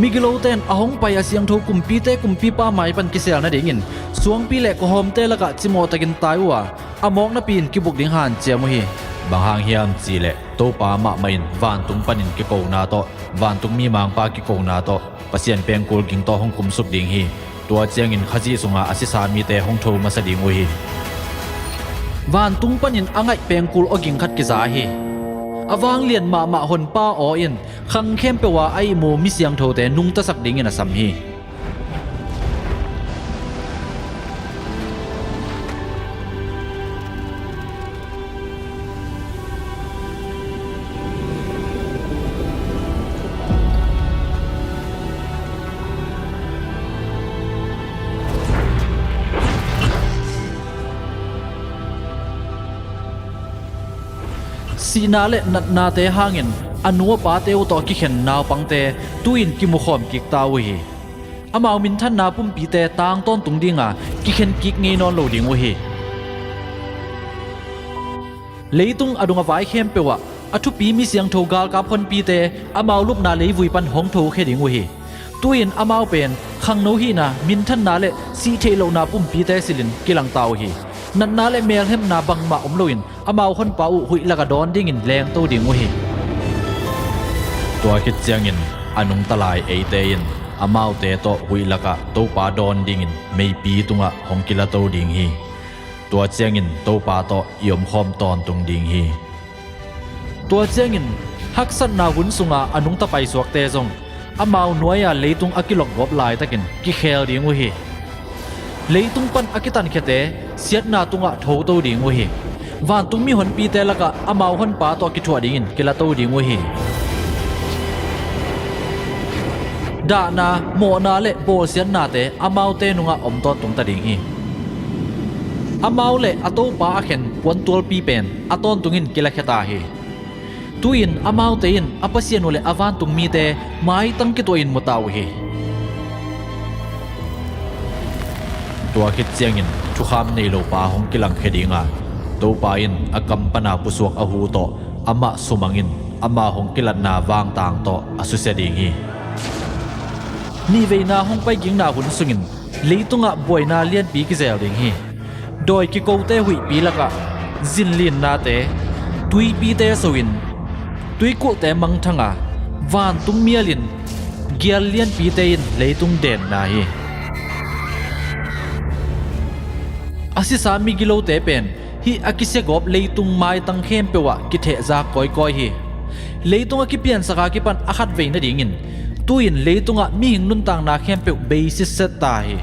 Migilote in a hong pai a siangtho kumpite kumpipa mai pan kisel nadingin suangpi le kawhawmte lakah cimawh takin tai uh a, a mawk napi-in kibuk ding hanciam uh hi. Bang hang hiam cihleh Topa mahmah in vantung panin kikona tawh, vantung mimangpa kikona tawh, Pasian pengkul ging tawh hong kumsuk ding hi. Tua ciangin Khazih sunga a sisa mite hong tho masa ding uh hi. Vantung panin a ngaih pengkul aw ging khat kiza hi. A vanglian mahmah honpa aw in khang khempeuh a a ihmu mi siangthote nungtasak dingin a sam hi. Sihna le natnate hangin a nu a pate uh tawh kikhen naupangte tu-in kimukhawm kikta uh hi. Amau minthanna pumpite tang tawntung dinga kikhen kik ngei nawn lo ding uh hi. Leitung a dung a vai khempeuh ah a thupi mi siangtho galkap honpite amau lupna leivui pan hong thokhia ding uh hi. Tu-in amau pen khangno hihna, minthanna le sih theih lohna pumpite silhin kilangta uh hi. Natna le melhemna bangmah om loin amau Honpa uh huih lakah dawn dingin lengto ding uh hi. Tua khit ciangin a nungta lai eite in amaute tawh huih lakah Topa dawn dingin meipi tungah hong kilato ding hi. Tua ciangin Topa tawh i omkhawm tawntung ding hi. Tua ciangin haksatna hun sunga a nungta paisuakte zong amau nuai-a leitung a kilokgawp laitakin kikhel ding uh hi. Leitung pan a kitankhiate siatna tungah thoto ding uh hi. Vantungmi honpite lakah amau Honpa tawh kithuah dingin kilato ding uh hi. Dahna, mawhna le bawlsiatnate amaute nungah om tawntung ta ding hi. Amau le a Topa a khen puantualpi pen a tawntungin kilakhia ta hi. Tu-in amaute in a Pasian uh le a vantungmite maitang kituahin mu ta uh hi. Tua khit ciangin thukham nei lopa hong kilangkhia dinga, Topa in a kam pana pusuak a hu tawh amah sumangin ama hong kilatna vangtang tawh a susia ding hi. Nihveina hong paikikna hun sungin leitungah buaina lianpi kizel ding hi. Dawi kikote huihpi lakah zinlinnate, tuipite so-in tuikulhte mangthanga, vantung mialin gial lianpite in leitung denna hi. A sisa migilote pen hih a kisiagawp leitung maitang khempeuh ah kithehza kawikawi hi. Leitung a kipiansaka kipan a khatvei nadingin tu-in leitungah mihing nuntakna khempeuh bei sitset ta hi.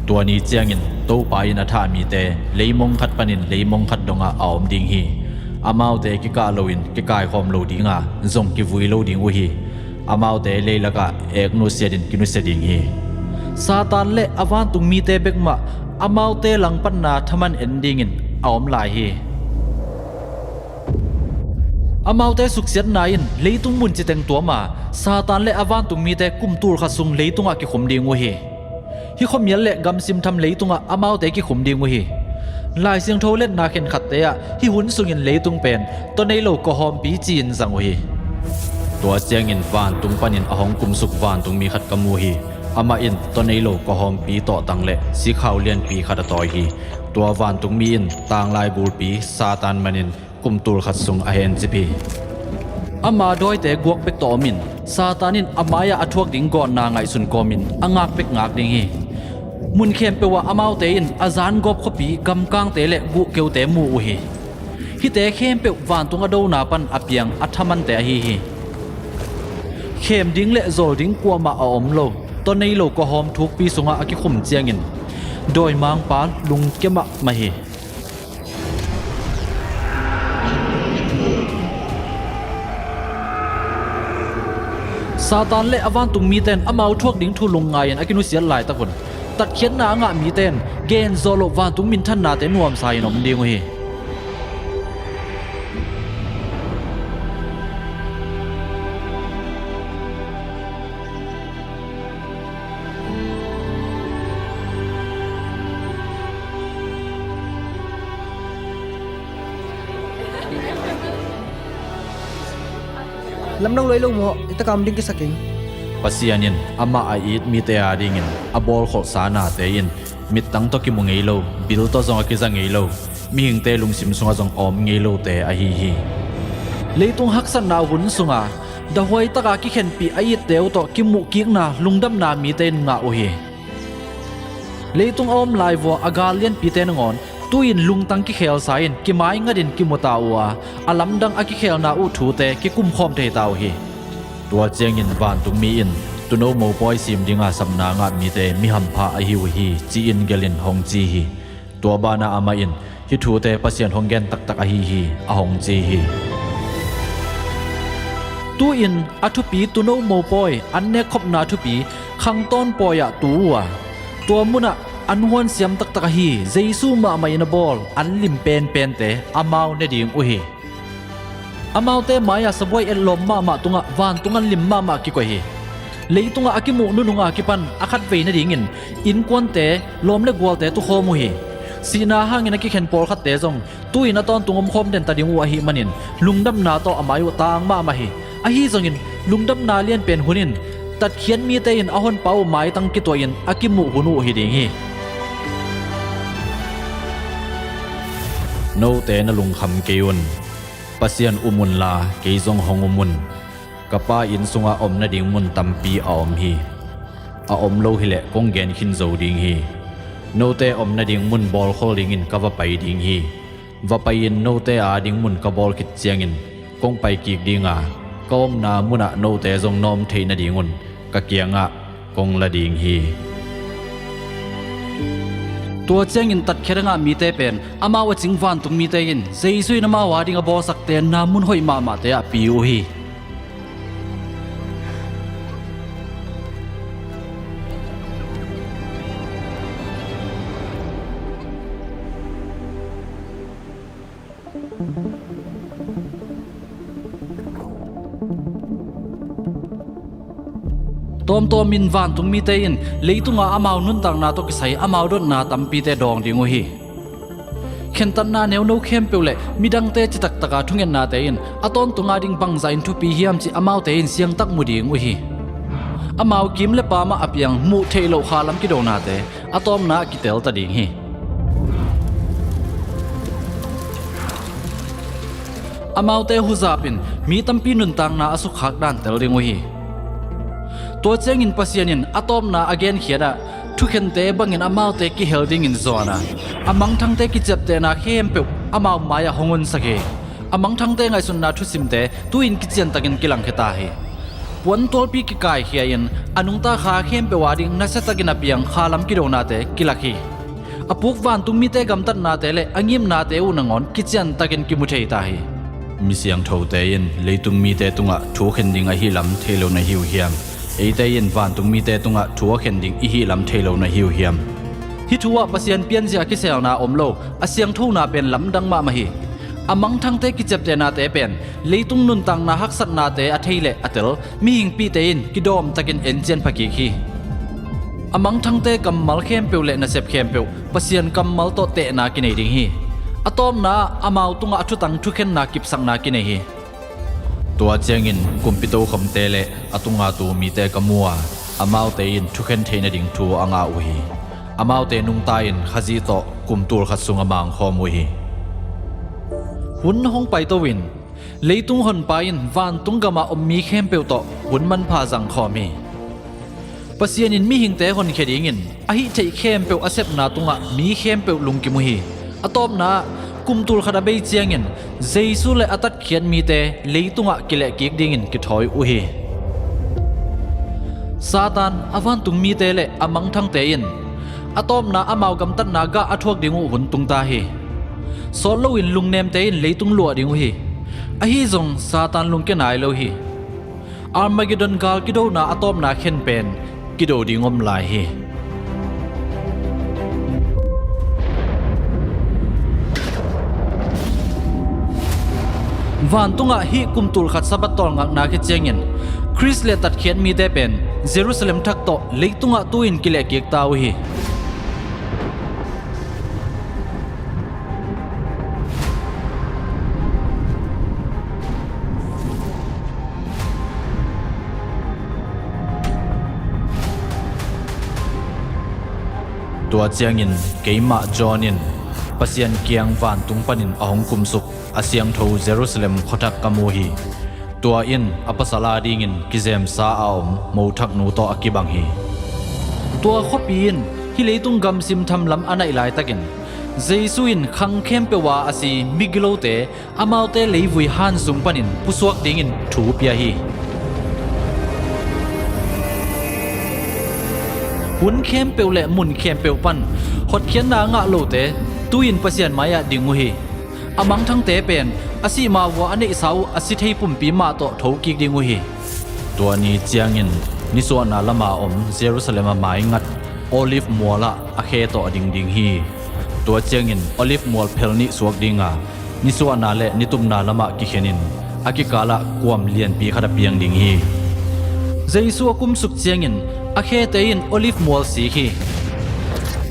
Tua ni ciangin Topa in a thah mite leimong khat panin leimong khat dongah a om ding hi. Amaute kikah loin kikaikhawm lo dinga, zong kivui lo ding uh hi. Amaute leilakah eknusiatin kinusia ding hi. Satan le a vantungmite bekmah amaute langpanna thaman en dingin a om lai hi. Amaute suksiatna in leitung mun citeng tuama, Satan le a vantungmite kum tulkhat sung leitungah kikhum ding uh hi. Hih khuamial le gamsim tham leitungah amaute kikhum ding uh hi. Lai Siangtho letna khenkhatte ah hih hun sungin leitung pen tua nei lo kawhawmpi ci-in zang uh hi. Tua ciangin vantung panin a hong kumsuk vantungmi khat ka mu hi. Amah in tua nei lo kawhawmpi tawhtang le sikhau lianpi khat a tawi hi. Tua vantungmi in tanglai gulpi Satan manin kum tulkhat sung a hencip hi. Ama dawite guak bek tawh omin Satan in a mai-ah a thuak ding gawtna ngaihsun kawmin a ngak bek ngak ding hi. Mun khempeuh ah amaute in a zangawp khuapi gamkangte le guhkeute mu uh hi. Hihte khempeuh vantung a dona pan a piang a thamante ahi hi. Khem ding le zol ding kuamah a om lo, tua nei lo kawhawm thukpi sungah a kikhum ciangin dawimangpa lungkia mahmah hi. Satan le a vantungmite in amau thuak ding thu lungngai-in a kinusiat laitakun tatkhiatna a ngah mite in gen zawh loh vantung minthannate nuamsa-in om ding uh hi. Lamdang luai lo maw? I takam ding kisak ing. Pasian in amah a it mite adingin a bawlkholhsa nate in mittang tawh kimu ngei lo, bil tawh zong a kiza ngei lo, mihingte lungsim sungah zong a om ngei lote ahi hi. Leitung haksatna hun sunga dahuai taka kikhenpih a itte uh tawh kimuhkikna lungdamna mite in ngah uh hi. Leitung a om laivua a gal lianpite nangawn tu-in lungtang kikhelsa in kimaingatin kimuta uh a, a lamdang a kikhelna uh thute kikumkhawm theita uh hi. Tua ciangin vantungmi in tuuno mopawi sim dinga sapna ngah mite mi hampha ahi uh hi, ci-in gelhin hong ci hi. Tua banah amah in hih thute Pasian hong gen taktak ahi hi, a hong ci hi. Tu-in a thupi tuuno mopawi an nekkhopna thupi khangtawn pawi-ah tu uh a, tua munah an huansiam taktak ahi Jesu mahmah in a bawl an lim penpente amau ne ding uh hi. Amaute mai-ah sabuai etlawm mahmah tungah vantung an lim mahmah kikoih hi. Leitungah a kimuh nununga kipan a khatvei nadingin innkuante, lawm le gualte tukhawm uh hi. Sihna hangin a kikhen pawlkhatte zong tu-in a tawntung omkhawm denta ding uh ahih manin lungdamna tawh a mai uh tang mahmah hi. Ahi zongin lungdamna lianpen hun in Tatkhiat mite in a honpa uh maitang kituahin a kimuh hun uh hi ding hi. Note na lungkham kei un. Pasian um unla, kei zong hong um un. Ka Pa inn sungah om nading mun tampi a om hi. A om lo hileh kong gen khin zo ding hi. Note om nading mun bawlkhol dingin ka va pai ding hi. Va pai-in note ading mun ka bawl khit ciangin kong pai kik ding a, ka omna munah note zong na om theih nadingun ka kiangah kong la ding hi. Tua ciangin tatkhiat a ngah mite pen amau a cing vantung mite in Jesu in amau ading a bawlsak tenna mun hoih mahmahte ah pi uh hi. Tawmtawm in vantung mite in leitungah amau nuntakna tawh kisai amau dotna tampite dawng ding uh hi. Khentatna neuno khempeuh le midangte citaktakah thungetnate in a tawntung ading bangzah in thupi hiam cih amaute in siangtak mu ding uh hi. Amau kim le pamah a piang muh theih loh khalam kidonate a tawpna ah kitelta ding hi. Amaute huzap in mi tampi nuntakna a sukkhak dan tel ding uh hi. Tua ciangin Pasian in a tawpna a genkhiat ah thukhente bangin amaute kihel dingin zuan a, a mangthangte kiciaptehna khempeuh amau mai-ah hong honsak hi. A mangthangte ngaihsutna thusimte tu-in kiciantakin kilangkhia ta hi. Puantualpi kikaikhia-in a nungta kha khempeuh ading nasiatakin a piang khalam kidonate kilak hi. A puk vantung mite gamtatnate le a ngimnate uh nangawn kiciantakin kimu thei ta hi. Mi siangthote in leitung mite tungah thu khen ding ahi lam thei lo na hi uh hiam? Eite in vantung mite tungah thu a khen ding i hih lam thei lo na hi uh hiam? Hih thu ah Pasian pianzia a kiselna om lo, a siangthona pen lamdang mahmah hi. A mangthangte kiciaptehnate pen leitung nuntakna haksatnate a thei le a tel mihingpihte in kidawmtakin encian phakik hi. A mangthangte kammal khempeuh le nasep khempeuh Pasian kammal tawh tehna kinei ding hi. A tawpna ah amau tungah a thutang thukhenna kipsakna kinei hi. Tua ciangin kumpi tokhomte le a tunga tu mite ka mu a, amaute in thukhen theih nading thu a ngah uh hi. Amaute nungta in Khazih tawh kum tulkhat sung a mangkhawm uh hi. Hun hong paito in leitung honpa in vantung gamah om mi khempeuh tawh hun manpha zangkhawm hi. Pasian in mihingte honkhia dingin a hih theih khempeuh a sepna tungah mi khempeuh lungkim uh hi. A tawpna ah kum tulkhat a bei ciangin Jesu le a tatkhiat mite leitungah kilehkik dingin kithawi uh hi. Satan, a vantung mite le a mangthangte in a tawpna amau gamtatna gah a thuak ding uh hun tungta hi. Sawt loin lungnemte in leitung luah ding uh hi. Ahi zong Satan lungkia nai lo hi. Armageddon gal kidona a tawpna khen pen kido ding om lai hi. Vantungah hih kum tulkhat Sabbath tawlngakna khit ciangin Khrist le tatkhiat mite pen Jerusalem thak tawh leitungah tu-in kilehkik ta uh hi. Tua ciangin keimah John in Pasian kiang vantung panin a hong kumsuk a siangtho Jerusalem khuathak ka mu hi. Tua in a pasal adingin kizemsa a om mothaknu tawh a kibang hi. Tua khuapi in hih leitung gamsim tham lam a naih laitakin Jesu in khang khempeuh a a si migilote amaute leivui han sung panin pusuak dingin thu pia hi. Hun khempeuh le mun khempeuh pan hotkhiatna a ngah lote tu-in Pasian mai-ah ding uh hi. A mangthangte pen a sih mah uh a a neihsa uh a si thei pumpi mah tawh thokik ding uh hi. Tua ni ciangin nisuahna lama om Jerusalem a maingat Olive mualah a khe tawh a ding ding hi. Tua ciangin Olive mual phel nih suak dinga nisuahna le nitupna lamah kikhenin a kikalah kuam lianpi khat a piang ding hi. Jesu a kumsuk ciangin a khete in Olive mual sik hi.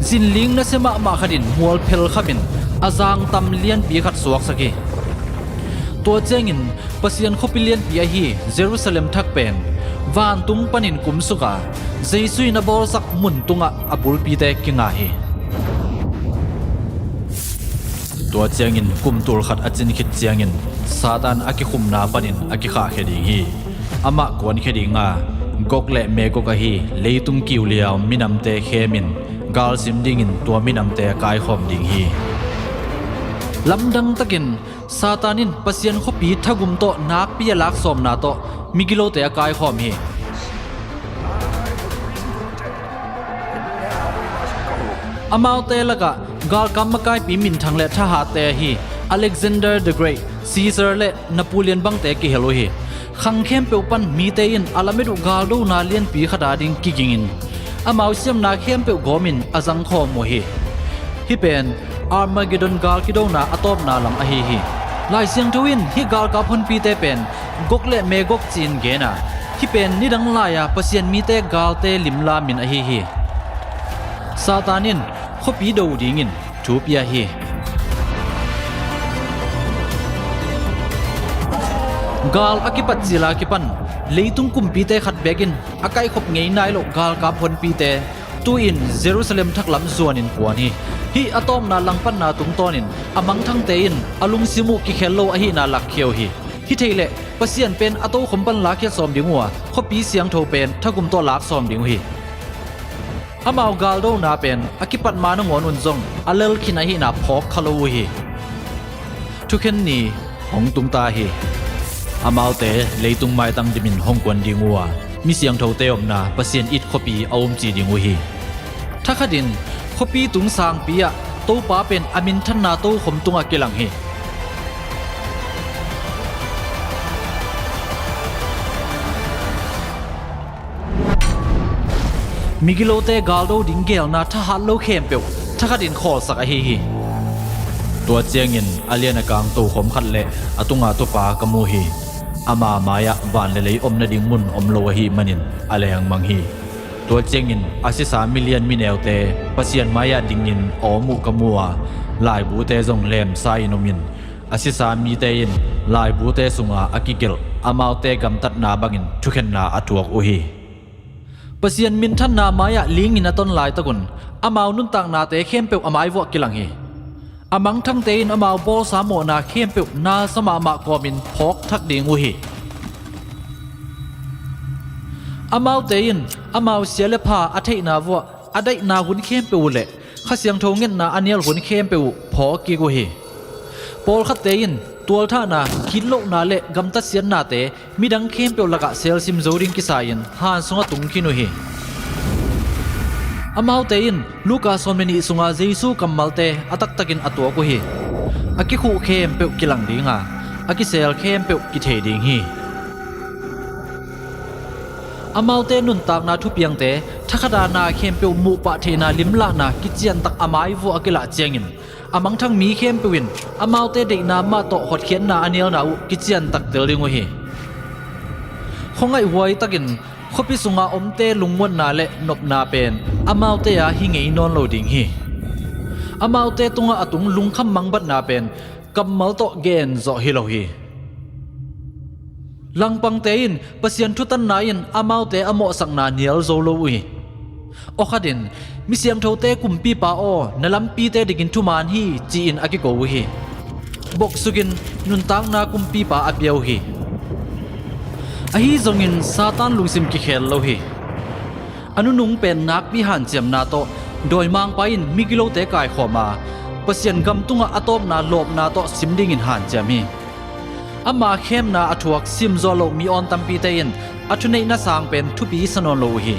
Zinling nasia mahmah khatin mual phel khamin a zangtam lianpi khat suaksak hi. Tua ciangin Pasian khuapi lianpi ahi Jerusalem thak pen Vantung panin kumsuk a, Jesu in a bawlsak mun tungah a bulpite kinga hi. Tua ciangin kum tul khat a cin khit ciangin Satan a kikhumna panin a kikhahkhia ding hi. Amah kuankhia ding a, Gog le Magog ahi leitung kiuliau minamte khemin galsim dingin tua minamte a kaikhawm ding hi. Lamdang takin Satan in Pasian khuapi thagum tawh nakpi a laksawmna tawh migilote a kaikhawm hi. Amaute lakah galkap makaipi minthang le thahatte ahi Alexander the Great, Caesar le Napoleon bangte kihel uh hi. Khang khempeuh pan mite in a lamet uh galdona lianpi khat a ding kigingin amau siamna khempeuh gawmin a zangkhawm uh hi. Hih pen Armageddon gal kidona a tawpna lam ahi hi. Lai Siangtho in hih galkap honpite pen Gog le Magog ci-in gen a, hih pen nidang lai-a Pasian mite galte limla min ahi hi. Satan in khuapi do dingin thu pia hi. Gal a kipat cila kipan leitung kumpite khat bekin a kaihkhop ngei nai loh galkap honpite tu-in Jerusalem thaklam zuanin kuan hi. Hih a tawpna langpanna tungtawnin a mangthangte in a lungsim uh kikhel lo ahihna lakkhia uh hi. Hih theih leh Pasian pen a tokhom pan lakkhia sawm ding uh a, khuapi siangtho pen thagum tawh lak sawm ding uh hi. Amau galdona pen a kipat ma nangawn un zong a lelkhin ahihna phawk kha lo uh hi. Thukhen ni hong tungta hi. Amaute leitung maitang dimin hong kuan ding uh a, mi siangthote omna Pasian it khuapi a umci ding uh hi. Thakhatin khuapi tung sangpi ah Topa pen a minthanna tokhom tungah kilang hi. Migilote galdo ding gelna thahat lo khempeuh thakhatin khawlsak ahi hi. Tua ciangin a lian a kang tokhom khat le a tunga Topa ka mu hi. Ama mai-ah van le lei om nading mun om lo ahih manin a lengmang hi. Tua ciangin a sisa milian mineute Pasian mai-ah dingin a om uh ka mu a, laibute zong lemsa-in omin a sisa mite in laibute sunga a kigelh amaute gamtatna bangin thukhenna a thuak uh hi. Pasian minthanna mai-ah lingin a ton laitakun amau nuntaknate khempeuh a maivuah kilang hi. A mangthangte in amau bawlsa mawhna khempeuh nasa mahmah kawmin phawk thak ding uh hi. Amaute in amau sia le pha a theihna vuah a daihna hun khempeuh uh le Kha Siangtho ngetna a nial hun khempeuh uh phawk kik uh hi. Pawlkhatte in tualthahna, kitlohna le gamtat siatnate midang khempeuh lakah selsim zo ding kisa-in han sungah tung khin uh hi. Amaute in Luka sawm le nih sunga Jesu kammalte a taktakin a tuak uh hi. A kikhuh khempeuh kilang ding a, a kisel khempeuh kithei ding hi. Amaute nuntakna thupiangte thakhata na khempeuh muhpah theihna limlahna kiciantak a maivuah a kilah ciangin a mangthang mi khempeuh in amaute deihna mah tawh hotkhiatna a nialna uh kiciantak tel ding uh hi. Khuangaihhuai takin khuapi sunga omte lungmuanna le nopna pen amaute a hi ngei nawn lo ding hi. Amaute tungah a tung lungkham mangbatna pen kammal tawh gen zawh hi lo hi. Langpangte in Pasian thutanna in amaute a mawhsakna nial zo lo uh hi. Awkhatin mi siangthote kumpipa aw, na lampite dingin thuman hi ci-in a kiko uh hi. Boksukin nuntakna kumpipa a pia uh hi. Ahi zongin Satan lungsim kikhel lo hi. A nunung pen nakpi hanciamna tawh dawimangpa in migilote kaikhawm a, Pasian gam tungah a tawpna lawpna tawh sim dingin hanciam hi. Ama khemna a thuak simzawh loh mi awn tampite in a thuneihna sang pen thupi sa nawn lo uh hi.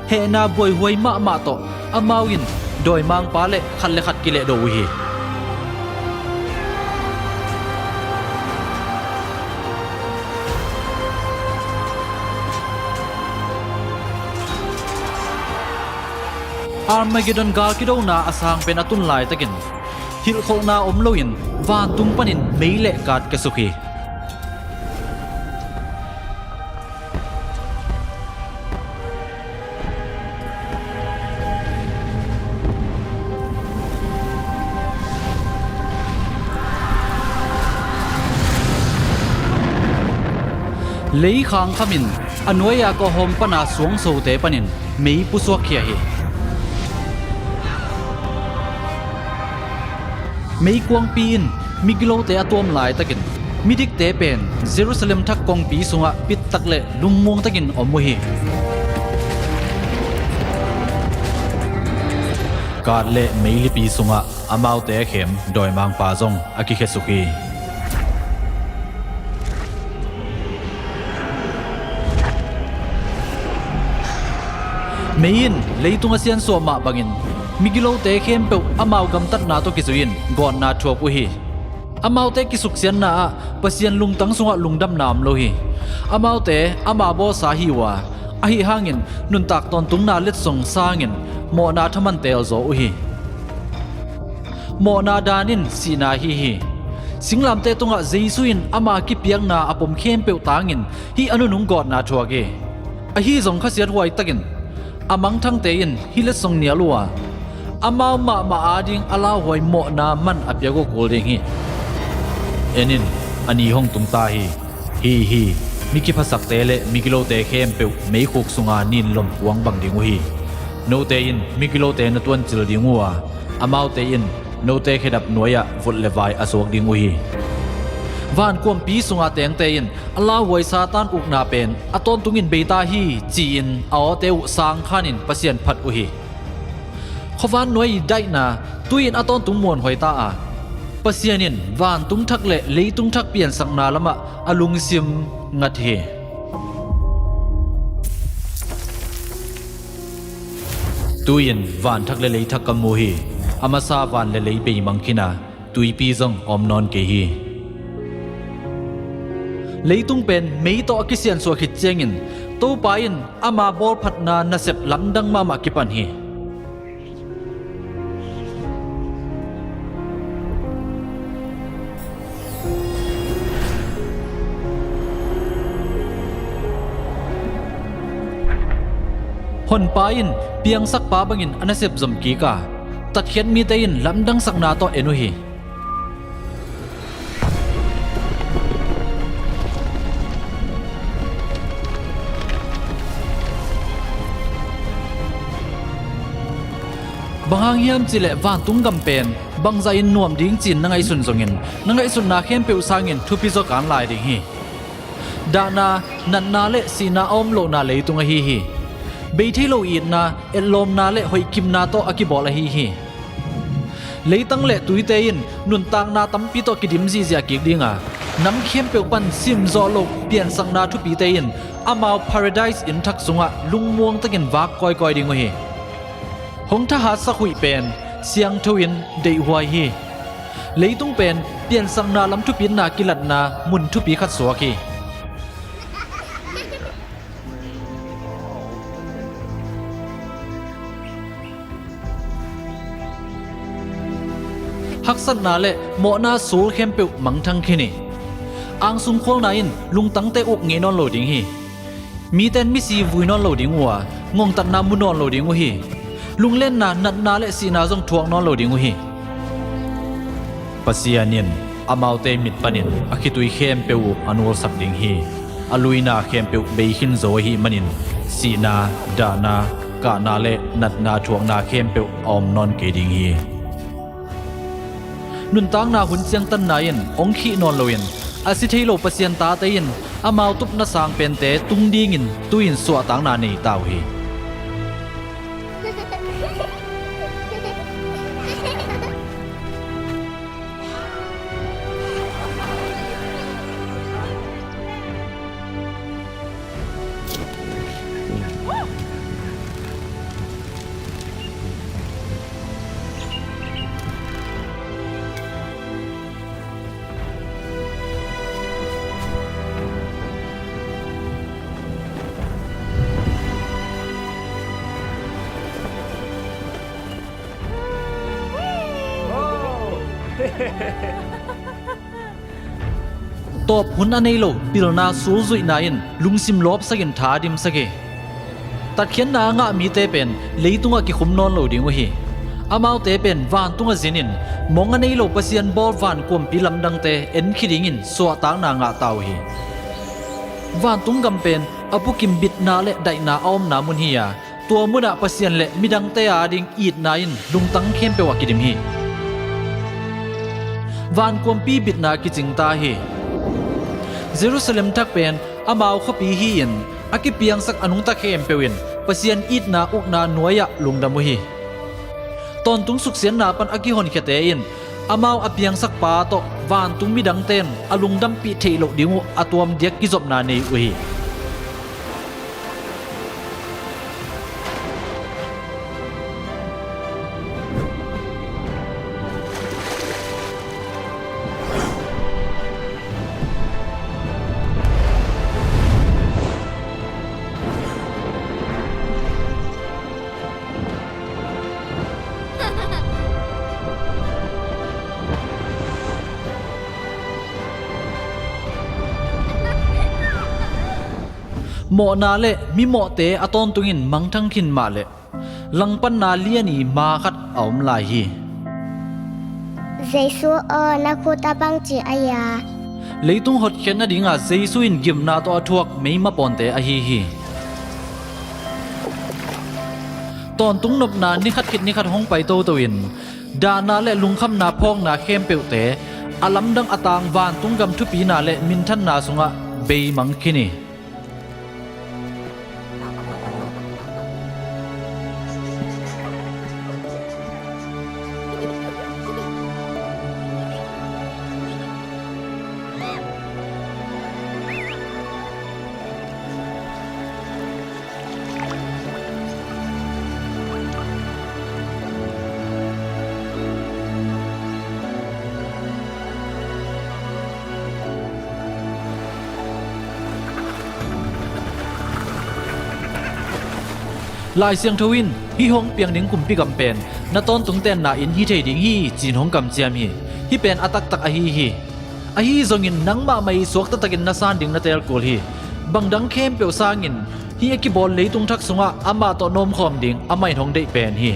Hehna buaihuai mahmah tawh amau in dawimangpa le khat le khat kilehdo uh hi. Armageddon gal kidona a sang pen a tun laitakin hilhkholhna om loin vantung panin mei le kat ka suk hi. Lei khangkhamin A nuai-a kawhawm pana suangsote panin mei pusuakkhia hi. Meikuangpi in migilote a tuam laitakin midikte pen Jerusalem thak kongpi sungah pittak le lungmuang takin om uh hi. Kat le meilipi sungah amaute a khem dawimangpa zong a kikhesuk hi. Mei in leitung a siansuah mah bangin migilote khempeuh amau gamtatna tawh kizui-in gawtna thuak uh hi. Amaute kisuksiatna ah Pasian lungtang sungah lungdamna om lo hi. Amaute ama bawlsa hi uh a, ahi hangin nuntak tawntungna letsong sangin mawhna thaman teelzaw uh hi. Mawhna dan in sihna ahi hi. Singlamteh tungah Jesu in ama kipiakna a pom khempeuh tangin hih a nunung gawtna thuak hi. Ahi zong khasiathuai takin a mangthangte in hih letsong nial uh a, amau mahmah ading a lauhuai mawhna man a piak uh kul ding hi. En in, a ni hong tung ta hi. Hi hi, mi kiphasakte le migilote khempeuh meikhuk sunga ninlom kuang bang ding uh hi. Note in migilote na tuancil ding uh a, amaute in note khedap nuai-ah vut le vai a suak ding uh hi. Vankuampi sunga tengte in a lauhuai Satan ukna pen a tawntungin bei ta hi, ci-in a awte uh sangkhanin Pasian phat uh hi. Khuavan nuai i daihna tu-in a tawntung muanhuai ta a, Pasian in vantung thak le leitung thak piansakna lamah a lungsim ngat hi. Tu-in van thak le lei thak ka mu hi. A masa van le lei beimang khin a, tuipi zong a om nawn kei hi. Leitung pen mei tawh a kisiansuah khit ciangin Topa in ama bawlphatna nasep lamdang mahmah kipan hi. Honpa in piangsakpa bangin a nasep zom kik a, tatkhiat mite in lamdangsakna tawh en uh hi. Bang hang hiam cihleh vantung gam pen bangzah in nuam ding ci-in na ngaihsun zongin, na ngaihsutna khempeuh sangin thupi zaw kan lai ding hi. Dahna, natna le sihna a om lohna leitung ahi hi. Bei thei lo itna, etlawmna le hoihkimna tawh a kibawl ahi hi. Leitang le tuite in nuntakna tampi tawh kidim zihziah kik ding a, nam khempeuh pan simzawh loh piansakna thupite in amau Paradise inn thak sungah lungmuang takin vak kawikawi ding uh hi. Hong thahatsak huih pen siangtho in deihhuai hi. Leitung pen piansakna lam thupitna kilatna mun thupi khat suak hi. Haksatna le mawhna sul khempeuh mangthang khin hi. Angsung khualna in lungtangte uk ngei nawn lo ding hi. Mite in misi vui nawn lo ding uh a, ngongtatna mu nawn lo ding uh hi. Lunglenna, natna le sihna zong thuak nawn lo ding uh hi. Pasian in amaute mit panin a khitui khempeuh uh a nualsak ding hi. A luina khempeuh bei khin zo ahih manin sihna, dahna, kahna le natna thuakna khempeuh a om nawn kei ding hi. Nuntakna hun ciangtanna in hong khih nawn loin a si thei lo Pasian tate in amau tupna sang pente tung dingin tu-in suahtakna nei ta uh hi. Tawp hun a nei lo pilna sulzuihna in lungsim lawpsakin tha a dimsak hi. Tatkhiatna a ngah mite pen leitungah kikhum nawn lo ding uh hi. Amaute pen vantung a zinin mong a nei lo Pasian bawl vankuampi lamdangte enkhia dingin suahtakna ngah ta uh hi. Vantung gam pen A bukim bitna le daihna a omna mun hi a, tua munah Pasian le midangte ading itna in lungtang khempeuh ah kidim hi. Vankuampi bitna kicingta hi. Jerusalem thak pen amau khuapi hi-in a kipiangsak a nungta khempeuh in Pasian itna ukna nuai-ah lungdam uh hi. Tawntung suksiatna pan a kihonkhiate in amau a piangsakpa tawh vantung midangte in a lungdampih theih loh ding uh a tuamdiak kizopna nei uh hi. Mawhna le mimawhte a tawntungin mangthang khin mah leh langpanna lian i ma khat a om lai hi. Jesu aw, na khut a bangci a hia? Leitung hotkhiat nadinga Jesu in gimna tawh a thuak meimapawnte ahi hi. Tawntung nopna ni khat khit ni khat hong pai toto in dahna le lungkhamna phawkna khempeuhte a lamdang a tang vantung gam thupina le minthanna sungah beimang khin hi. Lai Siangtho in hih hong piang ding kumpi gam pen na tawntung tenna inn hi thei ding hi, ci-in hong kamciam hi. Hih pen a taktak ahi hi. Ahi zongin nangmah mah i suakta takin na san ding na teel kul hi. Bangdang khempeuh sangin hih a kibawl leitung thak sungah amah tawh nawmkhawm ding amah in hong deih pen hi.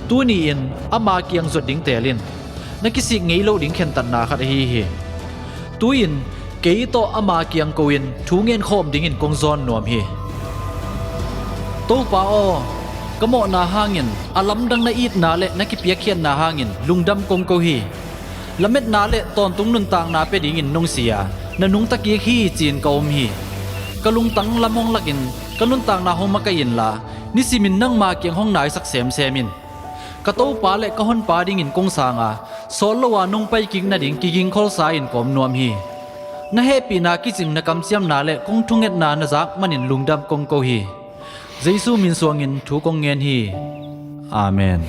Tuni-in ama kiang zuat ding teel in. Na kisik ngei loh ding khentatna khat ahi hi. Tu-in kei tawh ama kiang ko-in thu ngenkhawm dingin kong zawn nuam hi. Topa aw, ka mawhna hangin, a lamdang na itna le na kipiakkhiatna hangin lungdam kong ko hi. Lametna le tawntung nuntakna pia dingin nong si a, na nungta kik hi, ci-in ka om hi. Ka lungtang lam hong lakin ka nuntakna hong makaih inla, nisimin nangma kiang hong naisak semsem in. Ka Topa le ka Honpa dingin kong sang a, sawt lo-a nong paikik nading kigingkholsa-in ka om nuam hi. Na hehpihna kicing na kamciamna le kong thungetna na zak manin lungdam kong ko hi. Jesu min suangin thu kong ngen hi. Amen.